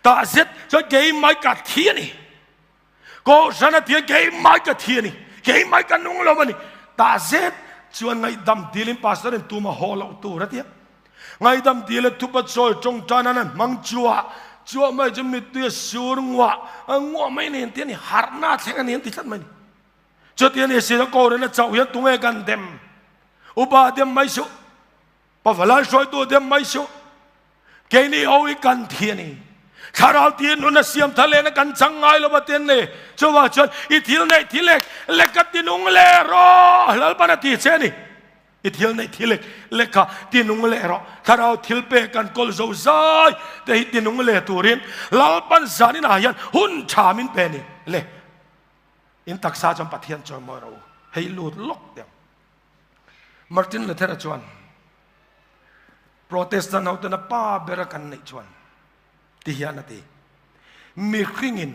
[SPEAKER 1] Tah zet chuan keimah ka thi a ni. Kohhran a tia keimah ka thi a ni. Keimah ka nung lo a ni. Tah zet chuan ngaihdam dilin pastor in tuma haw loh tur a tia. Ngaihdam dil a thupa chawi tawngtan an an hmang chuah chuah mai chu mittui a sur nguah nguah mai ni an ti a ni. Harhna a thleng a ni an ti tlat mai ni. Chuti a ni si Kohhran a chauh hian tunge kan dem? Upa dem mai suh. Pavalai hruaitu dem mai suh. Keini ho hi kan thi a ni. Thlarau tiin nun a siam thar lehna kan chang ngai lo va ti an ni. Chuvang chuan i thil neih thi lek lek ka ti nung leh rawh. Lalpan a ti che a ni. I thil neih thi lek lek kha ti nung leh rawh. Thlarau thil pek kan kawl zo zai te hi ti nung leh turin Lalpan zanin ah hian hun tha min pe a ni. Le in taksa chuan Pathian chawimawi rawh u. Hei lut lawk teh ang. Martin Luther-a chuan Protestant hotena pa bera kan neih chuan ti hian a ti, Mihringin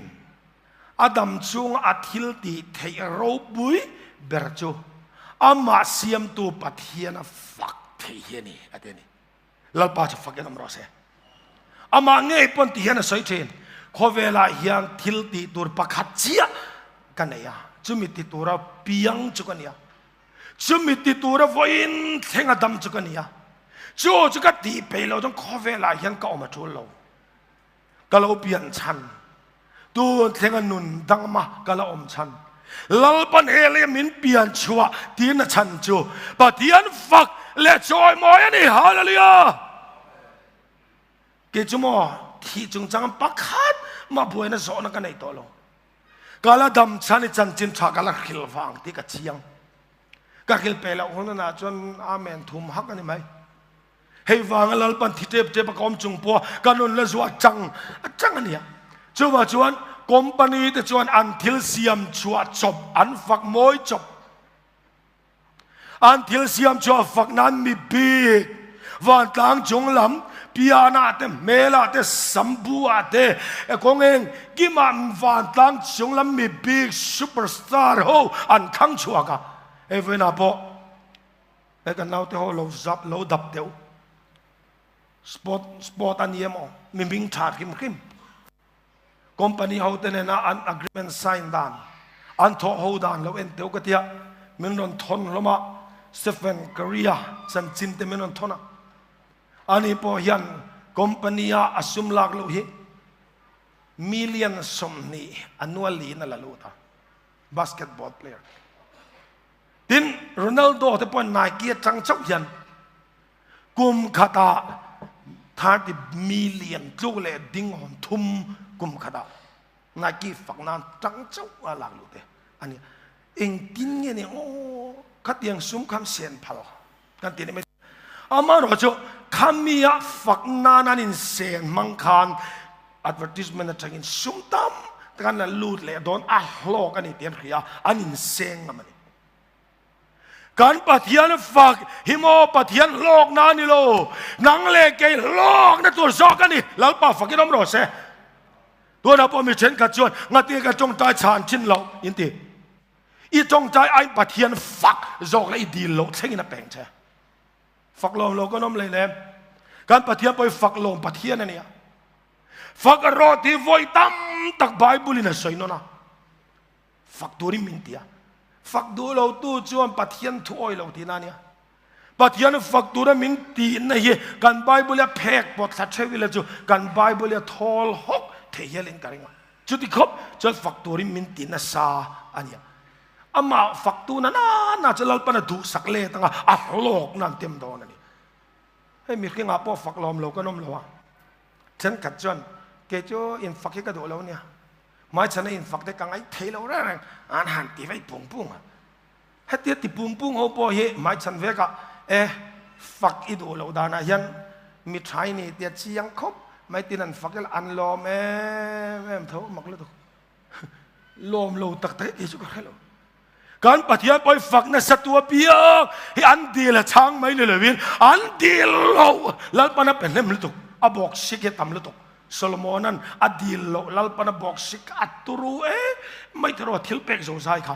[SPEAKER 1] a dam chhunga a thil tih theih ropui ber chu amah siamtu Pathian a fak thei hi a ni, a ti a ni. Lalpa chu fakin awm rawh se. Amah ngei pawn ti hian a sawi thin, Khawvelah hian thil tih tur pakhat chiah ka nei a, chumi ti tura piang chu ka ni a, chumi ti tura vawiin thleng a dam chu ka ni a, chu chu ka tih peih loh chuan khawvelah hian ka awm a tul lo. Ka lo pian chhan, tun thlenga nun dangma ka la awm chhan, Lalpan he leh min pian chhuah tiin a chhan chu Pathian fak leh chawimawi a ni. Hallelujah! Kei chu maw thih chungchang pakhat mah buaina zawhna ka nei tawh lo. Ka la dam chhan i chanchin tha ka la hril vang tih ka chiang. Ka hril pe loh hunah chuan Amen thum hak a ni mai. Hei vanga Lalpan thi tep tep a ka awm chung pawha ka nun la zuah chang a chang a nia. Chuvah chuan company te chuan an thil siam chhuah chawp an fak mawi chawp. An thil siam chhuah fak nan mi bik vantlang chung lam pianah te hmelah te sambu-ah te kawng eng kimah vantlang chung lam mi bik superstar ho an thlang chhuak a. Hei vawiinah pawh He kan naute ho lo zap lo dap deuh sport sport a ni emaw mi hming tha hrim hrim company ho te nena an agreement sign dan an thawh ho dan lo en teuh ka tia min rawn thawn hlawm a Stephen Curry a chanchin te min rawn thawn a ani pawh hian company a a sum lak loh hi million 20 annually in a la lut a basketball player Tin, Ronaldo te pawh Nike atang chauh hian kum khatah 30 million tluk leh ding hawn thum kum khatah Nike fak nan tang chauh a lak luh te a ni. Engtin nge ni aw khatiang sum kham sen phal kan ti ni mai. Amaherawhchu khami a fak nan an insen hmang khan advertisement atangin sum tam tak an la lut leh dawn a hlawk a ni tih an hria a, an inseng ngam a ni. Kan Pathian fak hi maw Pathian hlawkna a ni lo, nang leh kei hlawkna tur zawk a ni. Lalpa fakin awm rawh se. Tunah pawh mi thenkhat chuan ngati ka tawngtai chhan thin loh in ti. I tawngtai aiin Pathian fak zawk leh i dil loh thlengin a peng che. Fak lawm lo kan awm lei lem. Kan Pathian pawh hi fak lawm Pathian a nia. Fak rawh tih vawi tam tak Bible in a sawi nawn a. Fak turin min ti a. Fak duh lo tu chuan Pathian thu awi lo tihna a nia. Pathian fak tura min tihna hi kan Bible a phek pawt thla theuh ila chu kan Bible a thawl hawk thei hialin ka ring a. Chuti khawp chuan fak turin min ti nasa a nia. Amah faktu na na na chu Lalpan a duhsak let anga a hlawkna an tem dawn a ni. Hei mihringah pawh fak lawm lo kan awm lo a. Thenkhat chuan kei chu infak hi ka duh lo nia. Hmaichhana infak te ka ngaih thei lo reng reng an han ti vei pung pung a. Hetia ti pung pung ho pawh hi hmaichhan vekah e fak i duh loh danah hian mi tha i ni tia chiang khawp mai tin an fak ila an lawm em em tho mak lutuk. Lawm lo tak tak hi chu ka hre lo. Kan Pathian pawh hi fak nasa tu apiang hi an dil a chhang mai ni loin an dil lo Lalpan a pe hnem lutuk a bawk sik hi a tam lutuk. Solomona'n a dil loh Lalpan a bawk sik a turu e mai tiraw thil pek zo zai kha.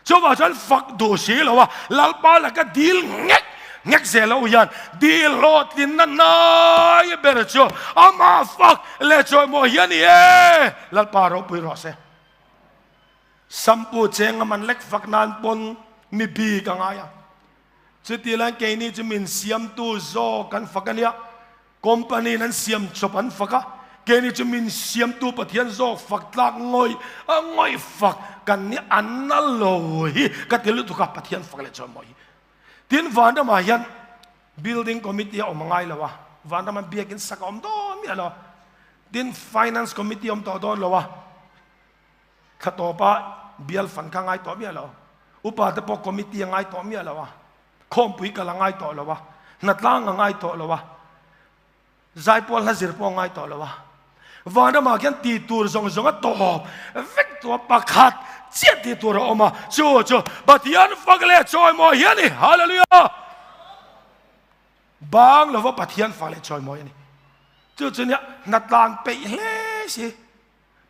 [SPEAKER 1] Chuvang chuan fak duh si lo a Lalpa laka dil nghek nghek zel ho hian dil hlawhtlinna hnai ber chu amah fak leh chawimawi hi a ni e. Lalpa ropui rawh se. Sampu cheng a man lek fak nan pawn mi bik a ngai a. Chuti lai keini chu min siamtu zawk kan fak a nia. Company in an siam chawp an fak a, keini chu min siamtu Pathian zawk fak tlak ngawih a ngawih fak kan ni an na lo hi ka ti lutuk a, Pathian fak leh chuan maw hi. Tin vanramah hian building committee a awm a ngai lo a, vanram an biakin sak a awm dawn miah lo a, tin finance committee a awm tawh dawn lo a, thla tawpa bial fan kha ngai tawh miah lo, upa te pawh committee a ngai tawh miah lo a, Khawmpui kal a ngai tawh lo a, hnatlang a ngai tawh lo a, zaipawl hla zir pawh a ngai tawh lo a. Vanramah khian tih tur zawng zawng a tawp vek tawh a, pakhat chiah tih tur a awm a, chu chu Pathian fak leh chawimawi hi a ni. Hallelujah! Bang lova Pathian fak leh chawimawi a ni. Chu chu nia hnatlan peih hle si.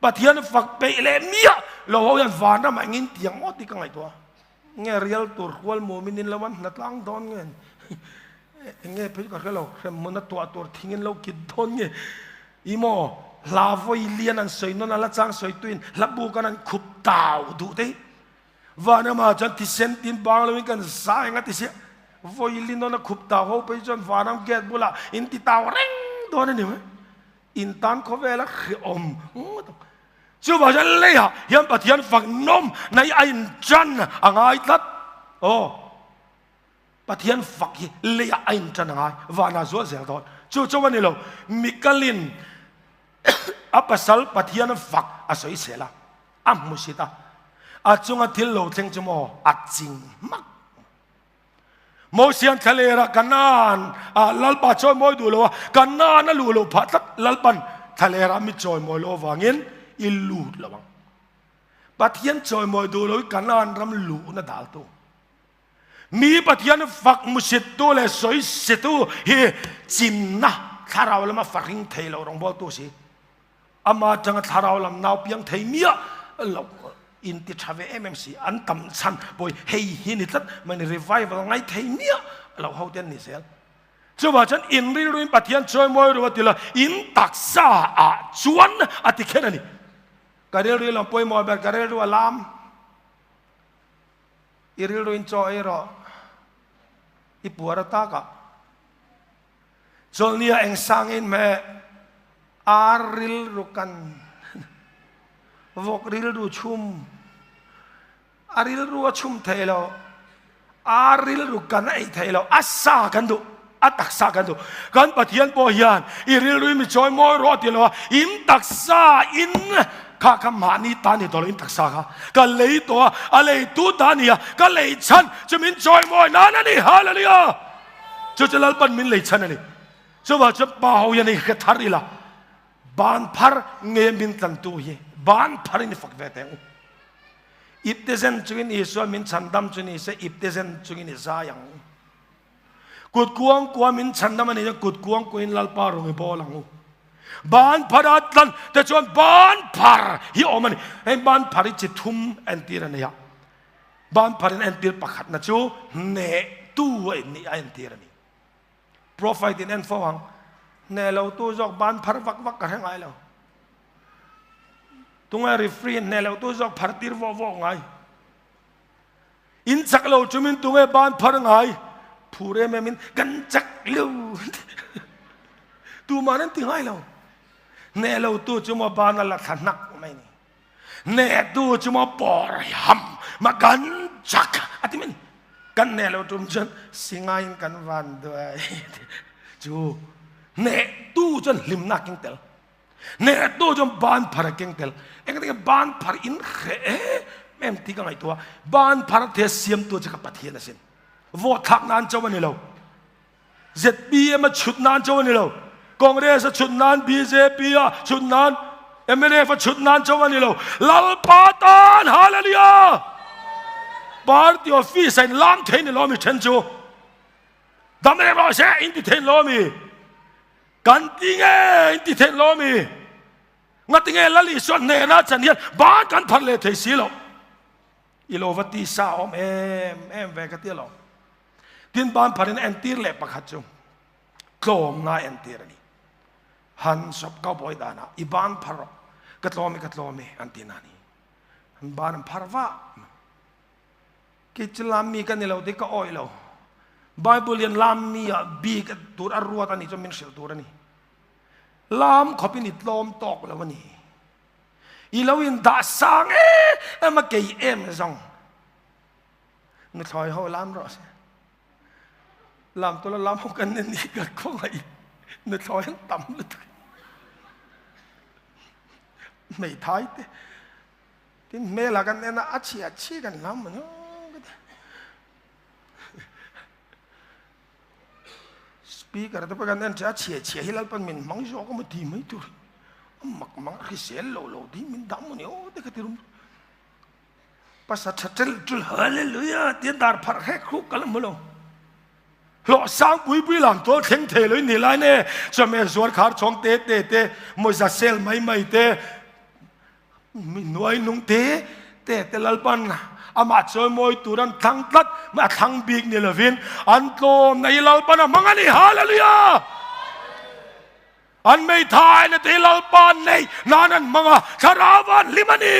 [SPEAKER 1] Pathian fak peih leh miah lo ho hian vanramah engin tiang ngawt hi ka ngaihtuah a. Nge rial tur hual mumin in lo an hnatlang dawn nge enge phei ka hre lo hremhmun a tuah tur thing in lo kit dawn nge i maw hla vawi lian an sawi nawn a la chang sawi tuin hla buk an an khup tau duh te hi vanramah chuan thisen tin bang lo in kan zai anga ti sia vawi li nawn a khup tau ho phei chuan vanram gate bulah in ti tau reng dawn a ni mai. In tan khawvel a hrehawm ngawt ang. Chuvang chuan leiah hian Pathian fak nawm na hi a intan a ngai tlat. Aw, Pathian fak hi leiah a intan a ngai, vanah zual zel dawn. Chu chu a ni lo, Mikalin a pasal Pathian fak a sawi sel a, a hmusit a, a chunga thil lo thleng chu maw a ching hmak. Mosian thlalera Kanaan ah Lalpa chawimawi duh lo a, Kanaan a luh loh phah tlat Lalpan thlalera mi chawimawi loh avangin i lut lo ang. Pathian chawimawi duh lo i Kanaan ram luhna daltu. Mi Pathian fak hmusittu leh sawisetu hi chinna thlarau lama fahring thei lo rawngbawltu si. Ama atanga thlarau lam nau piang thei miah lo in ti tha ve em em si. An tam chhan pawi hei hi ni tlat mai ni revival ngai thei miah lo ho te an ni zel. Chuvah chuan in rilruin Pathian chawimawi ru a ti lo, in taksa ah chuan a ti kher a ni. Ka rilru lam pawimawh ber ka rilru a lam. I rilruin chaw ei rawh, i puar a takah. Chawlhnia eng sangin hmeh ar rilru kan vawk rilru chhum, a rilru a chhum thei lo, ar rilru kan a ei thei lo, a sa kan duh, a taksa kan duh. Kan Pathian pawh hian i rilruin mi chawi mawi rawh a ti lo a, in taksa in kha kha mahni ta ni tawh lo, in taksa kha ka lei tawh a, a leitu ta ni a, ka lei chhan chu min chawi mawi nan a ni. Hallelujah! Chu chu Lalpan min lei chhan a ni. Chuvah chuan pa ho hian hei hre thar ila, ban phar nge min tlantu hi ban pharin i fak ve teh ang u. Ipte zen chungin Isua min chhandam chu ni se, ipte zen chungin i zai ang u. Kut kuang kua min chhandam a nih chuan kut kuang kuain Lalpa rawng i bawl ang u. Ban phar a tlan te chuan ban phar hi awm a ni. Heng ban phar hi chi thum entir a nei a. Ban pharin entir pakhatna chu hnehtu a nih a entir a ni. Profile in en fo ang. Hneh lotu zawk ban phar vak vak ka hre ngai lo. Tunge referee hneh lotu zawk phar tir vawh vawh ngai. In chak lo chumin tunge ban phar ngai. Phur em em in kan chak lo. Tuman an ti ngai lo. Hneh lotu chu maw ban a la thla hnak mai ni. Hnehtu chu maw pawr ham ma kan chak a ti mai. Kan hneh lo tum chuan singain kan van duai chu hnehtu chuan hlimna keng tel. Hnehtu chuan ban phar a keng tel. Engtin nge ban phar in hreh em em tih ka ngaihtuah a. Ban phar the siamtu chu ka Pathian asin. Vote thlak nan chauh a ni lo. ZPM a chhut nan chauh a ni lo. Congress a chhut nan, bjp a chhut nan, mnf a chhut nan chauh a ni lo. Lalpa tan Hallelujah! Party office a in lam thei ni lo mi then chu. Dam reng rawh se in ti thei lo mi. Kan ti nge in ti thei lo mi. Ngatinge Lal Isua hnena chan hian ban kan phar leh thei si lo. I lo va ti sa awm em em ve ka ti alawm. Tin ban pharin entir leh pakhat chu tlawmna entir a ni. Han sawp cowboy danah i ban phar rawh, ka tlawm e ka tlawm e an ti na ni. An ban an phar vah. Kei chu lam mi ka ni lo tih ka awih lo. Bible hian lam mi ah bik tur a ruat a nih chuan min hrilh tur a ni. Lam khawpin i tlawm tawk lo a ni. I lo in dah sang em a kei em zawng. Nuthlawi ho lam rawh se. Lam tula lam ho kan ni ka khawngaih nuthlawi an tam lutuk. Hmeithai te tin hmel ah kan en a a chhia chhi kan lam an Speaker te pawh kan en thin a chhia chhia hi Lalpan min hmang zawk a maw ti mai tur. A mak mang a hrisel lo lo ding min dah maw ni aw te ka ti rum. Pasa tha tel tul hallelujah tia dar pharh hrek hruk ka la hmu lo. Hlawh sang pui pui lam tual thleng thei lo in ni lai ne chawhmeh zuar khar chhawng te te te mawza sel mai mai te mi hnuai nung te te te Lalpan amah chawimawi tur an thlang tlat a thlang bik ni lovin an tlawm na hi Lalpan a hmang a ni hallelujah. An meithai na te Lalpa nei nan an hmang a, thlarau an hlim a ni.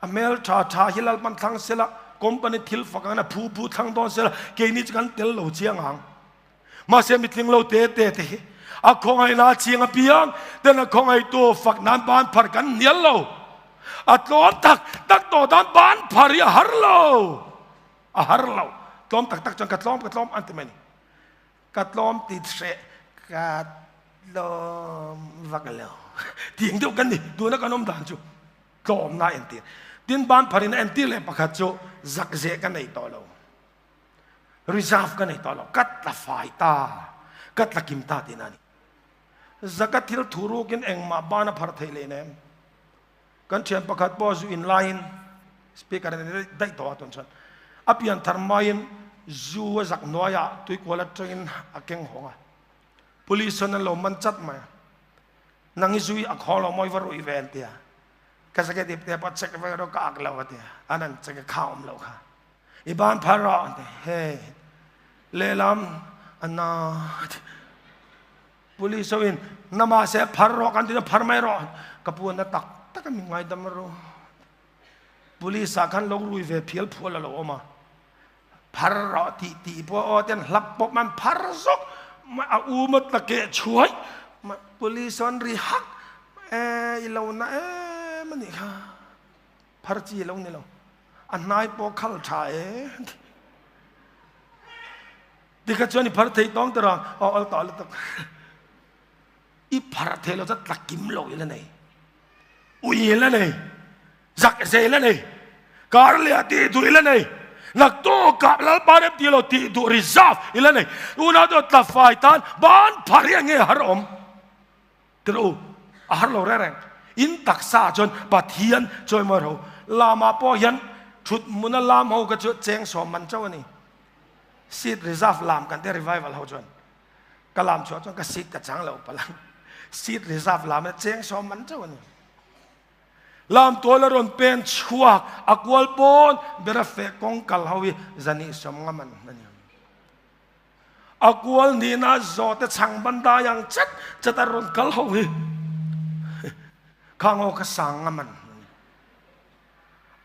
[SPEAKER 1] A hmel tha tha hi Lalpan thlang sela, company thil fak angin a phu phu thlang dawn sela, keini chu kan tel lo chiang ang. Mahse mitling lo te te te hi a khawngaihna chiang apiang ten a khawngaihtu fak nan ban phar kan hnial lo. A tlawm tak tak tawh dan ban phar hi a har lo. A har lo. Tlawm tak tak chuan ka tlawm ka tlawm an ti mai ni. Ka tlawm ti hreh ka tlawm vak lo. Tiang deuh kan ni. Tuna kan awm dan chu tlawmna entir. Tin ban pharin a entir leh pakhat chu zakzeh ka nei tawh lo. Reserve ka nei tawh lo. Ka tla fai ta, ka tla kim ta tihna a ni. Zaka thil thu rukin engmah ban a phar theih leh nem. Kan thian pakhat pawh zu in laiin speaker a ni daih tawh a tun chuan a pian thar hmain zu a zak hnuaiah tuikual atangin a keng hawng a. Police chuan an lo man chat mai a. Nang hi zu hi a khaw lo mawi va ruih ve an ti a. Ka zake dip te pawh check vek rawh ka ak lo a ti a. An an check a kha awm lo kha. I ban phar rawh an ti. Hei lehlam a na a ti. Police ho in na mahse phar rawh kan ti chuan phar mai rawh. Ka pu a na tak tak a mi ngaidam rawh. Police ah khan lo rui ve phial phual a lo awm a. Phar rawh tih tih pawh aw ten hlap pawp man phar zawk a um a tla keh chhuai. Police an ri hak e i lo na em a nih kha. Phar chi lo ni lo. A hnai pawh khal tha e. Tikha chuan i phar thei tawng tir a, aw awl tawh lutuk. I phar thei lo chu tla kim lo i la nei. Ui la nei. Zak zei la nei. Kar leh tih duh i la nei. Naktuk ah Lalpa rem ti lo tih duh reserve i la nei. Unau te tla fai tan ban phar hi enge har awm. Tir u, a har lo reng reng. In taksa ah chuan Pathian chawimawi ro. Lamah pawh hian thut hmuna lam ho kha chu cheng sawm man chauh a ni. Seat reserve lam kan tia revival ho chuan ka lam chhuah chuan ka seat ka chang lo palh ang. Seat reserve lam a cheng sawm man chauh a ni. Lam tual a rawn pen chhuak a kual pawn bera feh kawng kal ho hi zani sawm nga man a ni. A kual nihna zawhte chhang ban dai ang chat chat a rawn kal ho hi khang ho kha sang nga man a ni.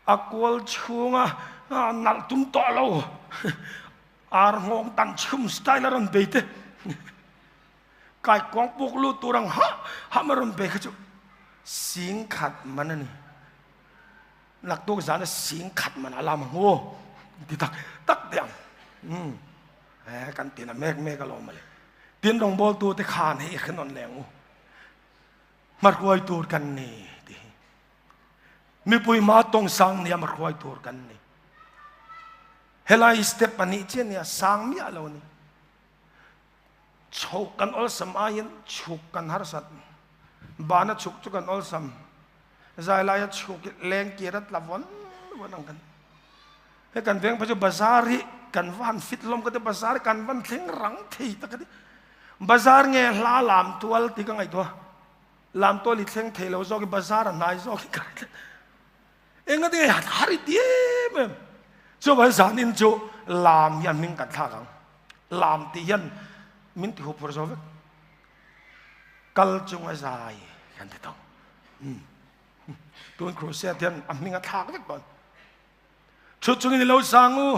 [SPEAKER 1] A kual chhunga nalh tum tawh lo ar nghawng tan chhum style a rawn bei te kai kuang puk lut tur ang hah hah a rawn bei kha chu sing khat man a ni. Naktuk zan a sing khat man a lam ang aw ti tak tak te ang. Um kan tin a mek mek alawm ale. Tin rawngbawl tu te khan hei i hrenawn leng u. Hmahruai tur kan ni ti hi. Mipui hma tawng sang nia hmahruai tur kan ni. Helai step anih chiah nia sang miah lo ni. Chhoh kan awlsam aiin chhuk kan harsat. Bana chhuk chu kan awlsam. Zai laia chhuk leng kir a tla vawn vawn ang kan. He kan veng phei chu bazar hi kan va han fit hlawm ka ti bazar kan van thleng rang thei tak ka ti. Bazar nge hla lam tual ti ka ngaihtuah. Lamtual i thleng thei lo zawk i bazar a hnai zawk i kar tlat. Enga tinge har i ti em em. Chuan zanin chu lam hian hming kan thlak ang. Lam tih hian min ti huphur zo vek. Kal chunga zai kan ti tawh. Tun crusade hian a hming a thlak vek dawn. Chut chungin i lo sang u.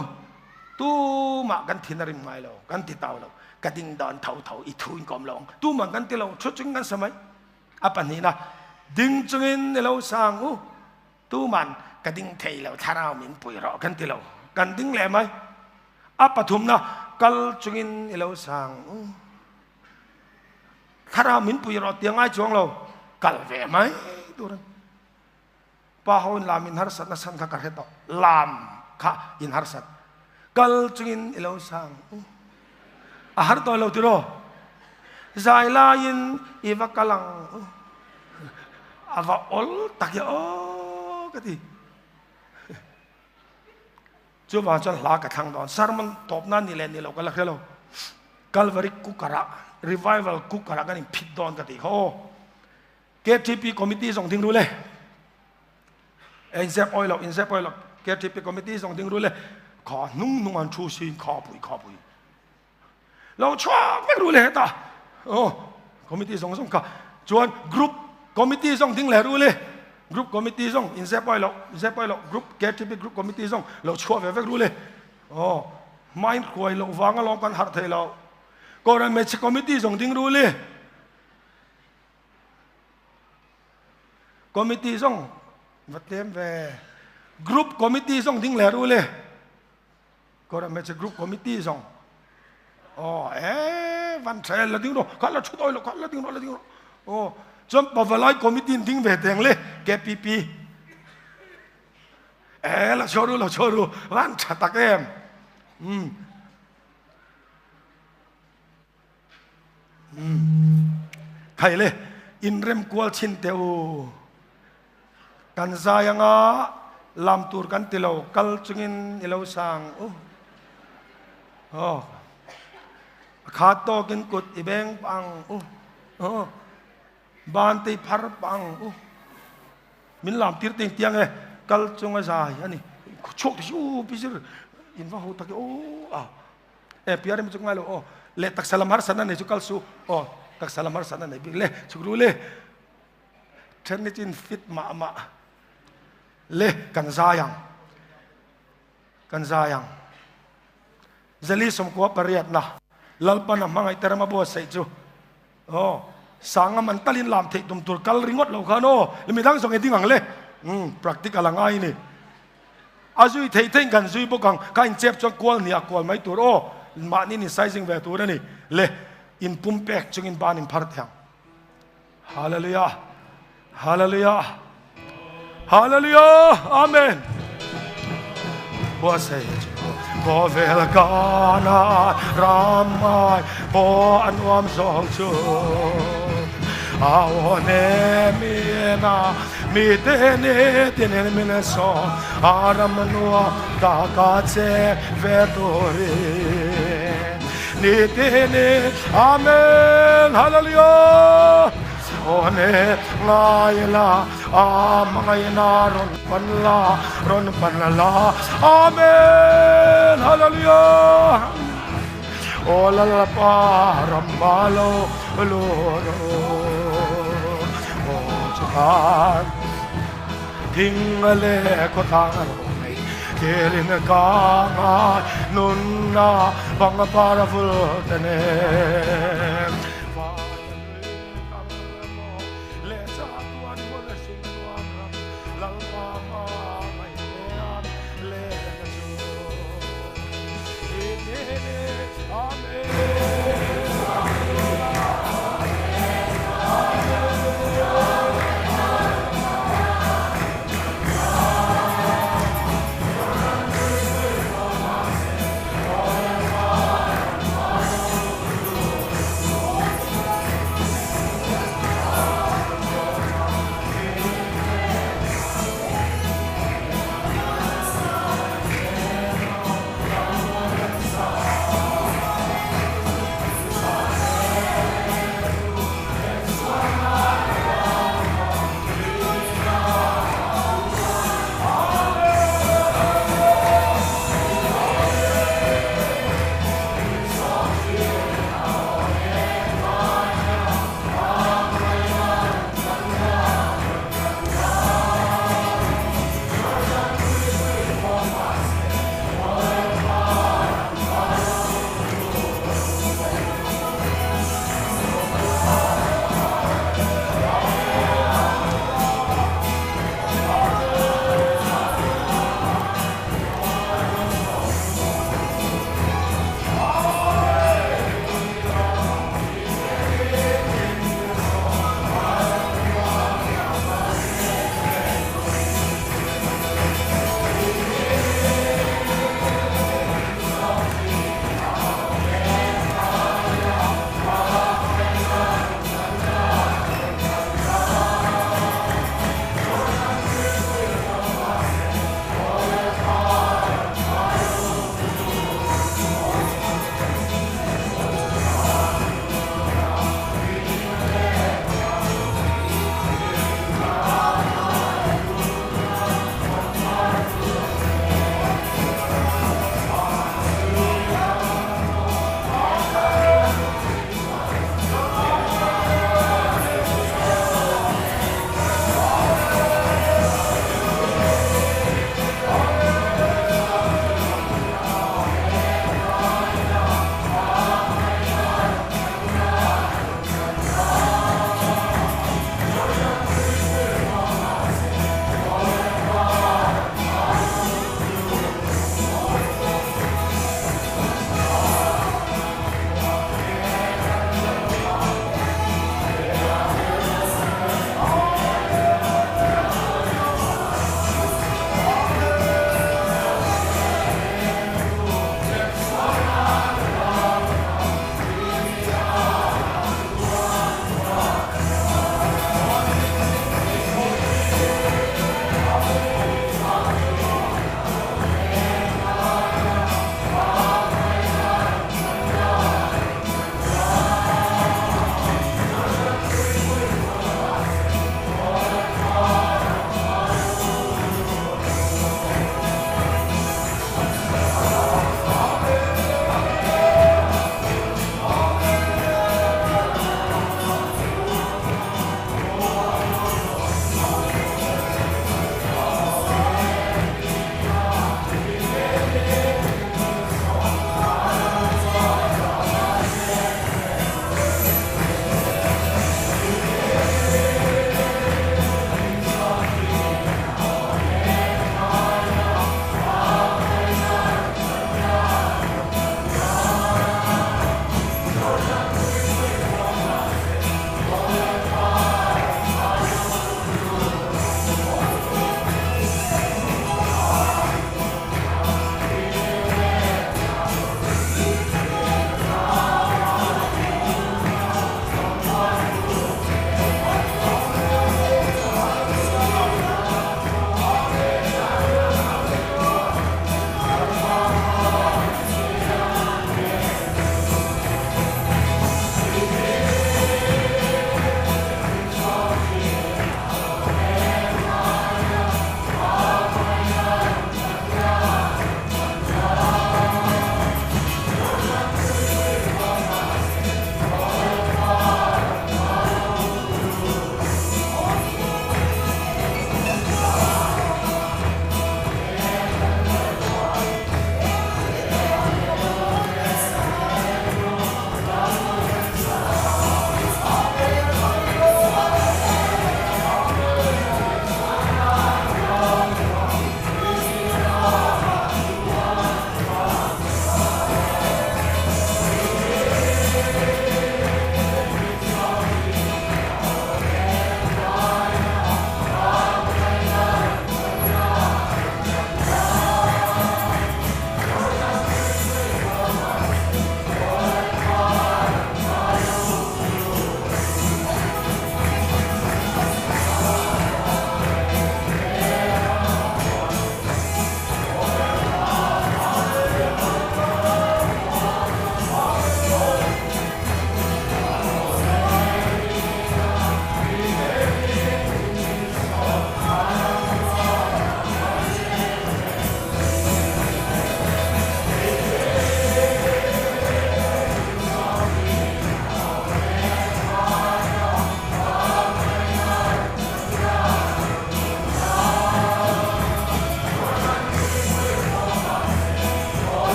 [SPEAKER 1] Tumah kan thin a rim ngai lo, kan ti tau lo. Ka ding dan tho tho, i thu in ka awm lo ang. Tumah kan ti lo, chut chungin kan sa mai. A pahnihna, ding chungin i lo sang u. Tuman ka ding thei lo, thlarau min pui rawh kan ti lo. Kan ding leh mai. A pathumna, kal chungin i lo sang u. Thlarau min pui rawh ti a ngai chuang lo, kal ve mai tur a ni. Pa ho in lam in harsat na san kha ka hre tawh. Lam kha in harsat. Kal chungin i lo sang. A har tawh lo tiraw? Zai laiin i va kal ang. A va awl tak i aw ka ti. Chuvang chuan hla ka thlang dawn. Sermon tawp nan ni leh ni lo ka la hre lo. Calvary cooker ah, revival cooker ah kan in phit dawn ka ti kha aw. KTP committee zawng ding ru le. Inzep oi lo, inzep oi lo. KTP committee zawng ding ru le. Kha hnung hnung an thu sin kha pui kha pui. Lo chhuak vek ru le heta. Oh, committee zawng zawng kha. Chuan group committee zawng ding le ru le. Group committee zawng inzep oi lo, inzep oi lo. Group KTP group committee zawng lo chhuak ve vek ru le. Oh, mind khuai lo wang alawm kan harh thei lo. Kohhran hmeichhe committee zawng ding ru le. Committee zong va tlem ve. Group committee zong ding le ru le. Kora me che group committee zong. Oh, eh, van trail la ding ro. Kha la thut oi lo, kha la ding ro, la ding ro. Oh, chuan pavalai committee ding ve teng le KPP. E lo chhuak ru lo chhuak ru van tha tak em. Um. Um. Thai le in rem kual chin te u. Kan zai anga lam tur kan ti lo kal chungin i lo sang u. Oh. Kha tawkin kut i beng pang u. Oh. Ban te phar pang u. Min lam tir ting tiang e kal chunga zai ani. Chhuak te u pisir in va ho tak o a. E piar mi chu ngai lo o. Le taksa lam har san ani chu kal su. O taksa lam har san ani bik le chukru le. Then ni chin fit ma ma. Le kan zai ang. Kan zai ang. Zali 98 na Lalpan a hmangaih te rama buatsaih chu aw sanga man talin lam theih tum tur kal ringawt lo khan aw mi dang zawng e ding ang le um practical a ngai ni a zui theih theih kan zui bawk ang ka in chep chuan kual hnih a kual mai tur aw mahni in sizing ve tur ani le in pum pek chungin ban in phar thiang Hallelujah Hallelujah Hallelujah Amen Buatsaih chu khawvel kana ramai pawh a nuam zawk chu a ne mina mi te ni tinin min sawm a ram nua ta ka che ve turin ni te ni Amen Hallelujah aw ne ngai la a mangai na ron pan la ron pan la Amen Hallelujah aw la la pa ram ma lo lo ro aw chuan thing le ko thang ro nei kelin ka ngai nun na pang para vul te ne.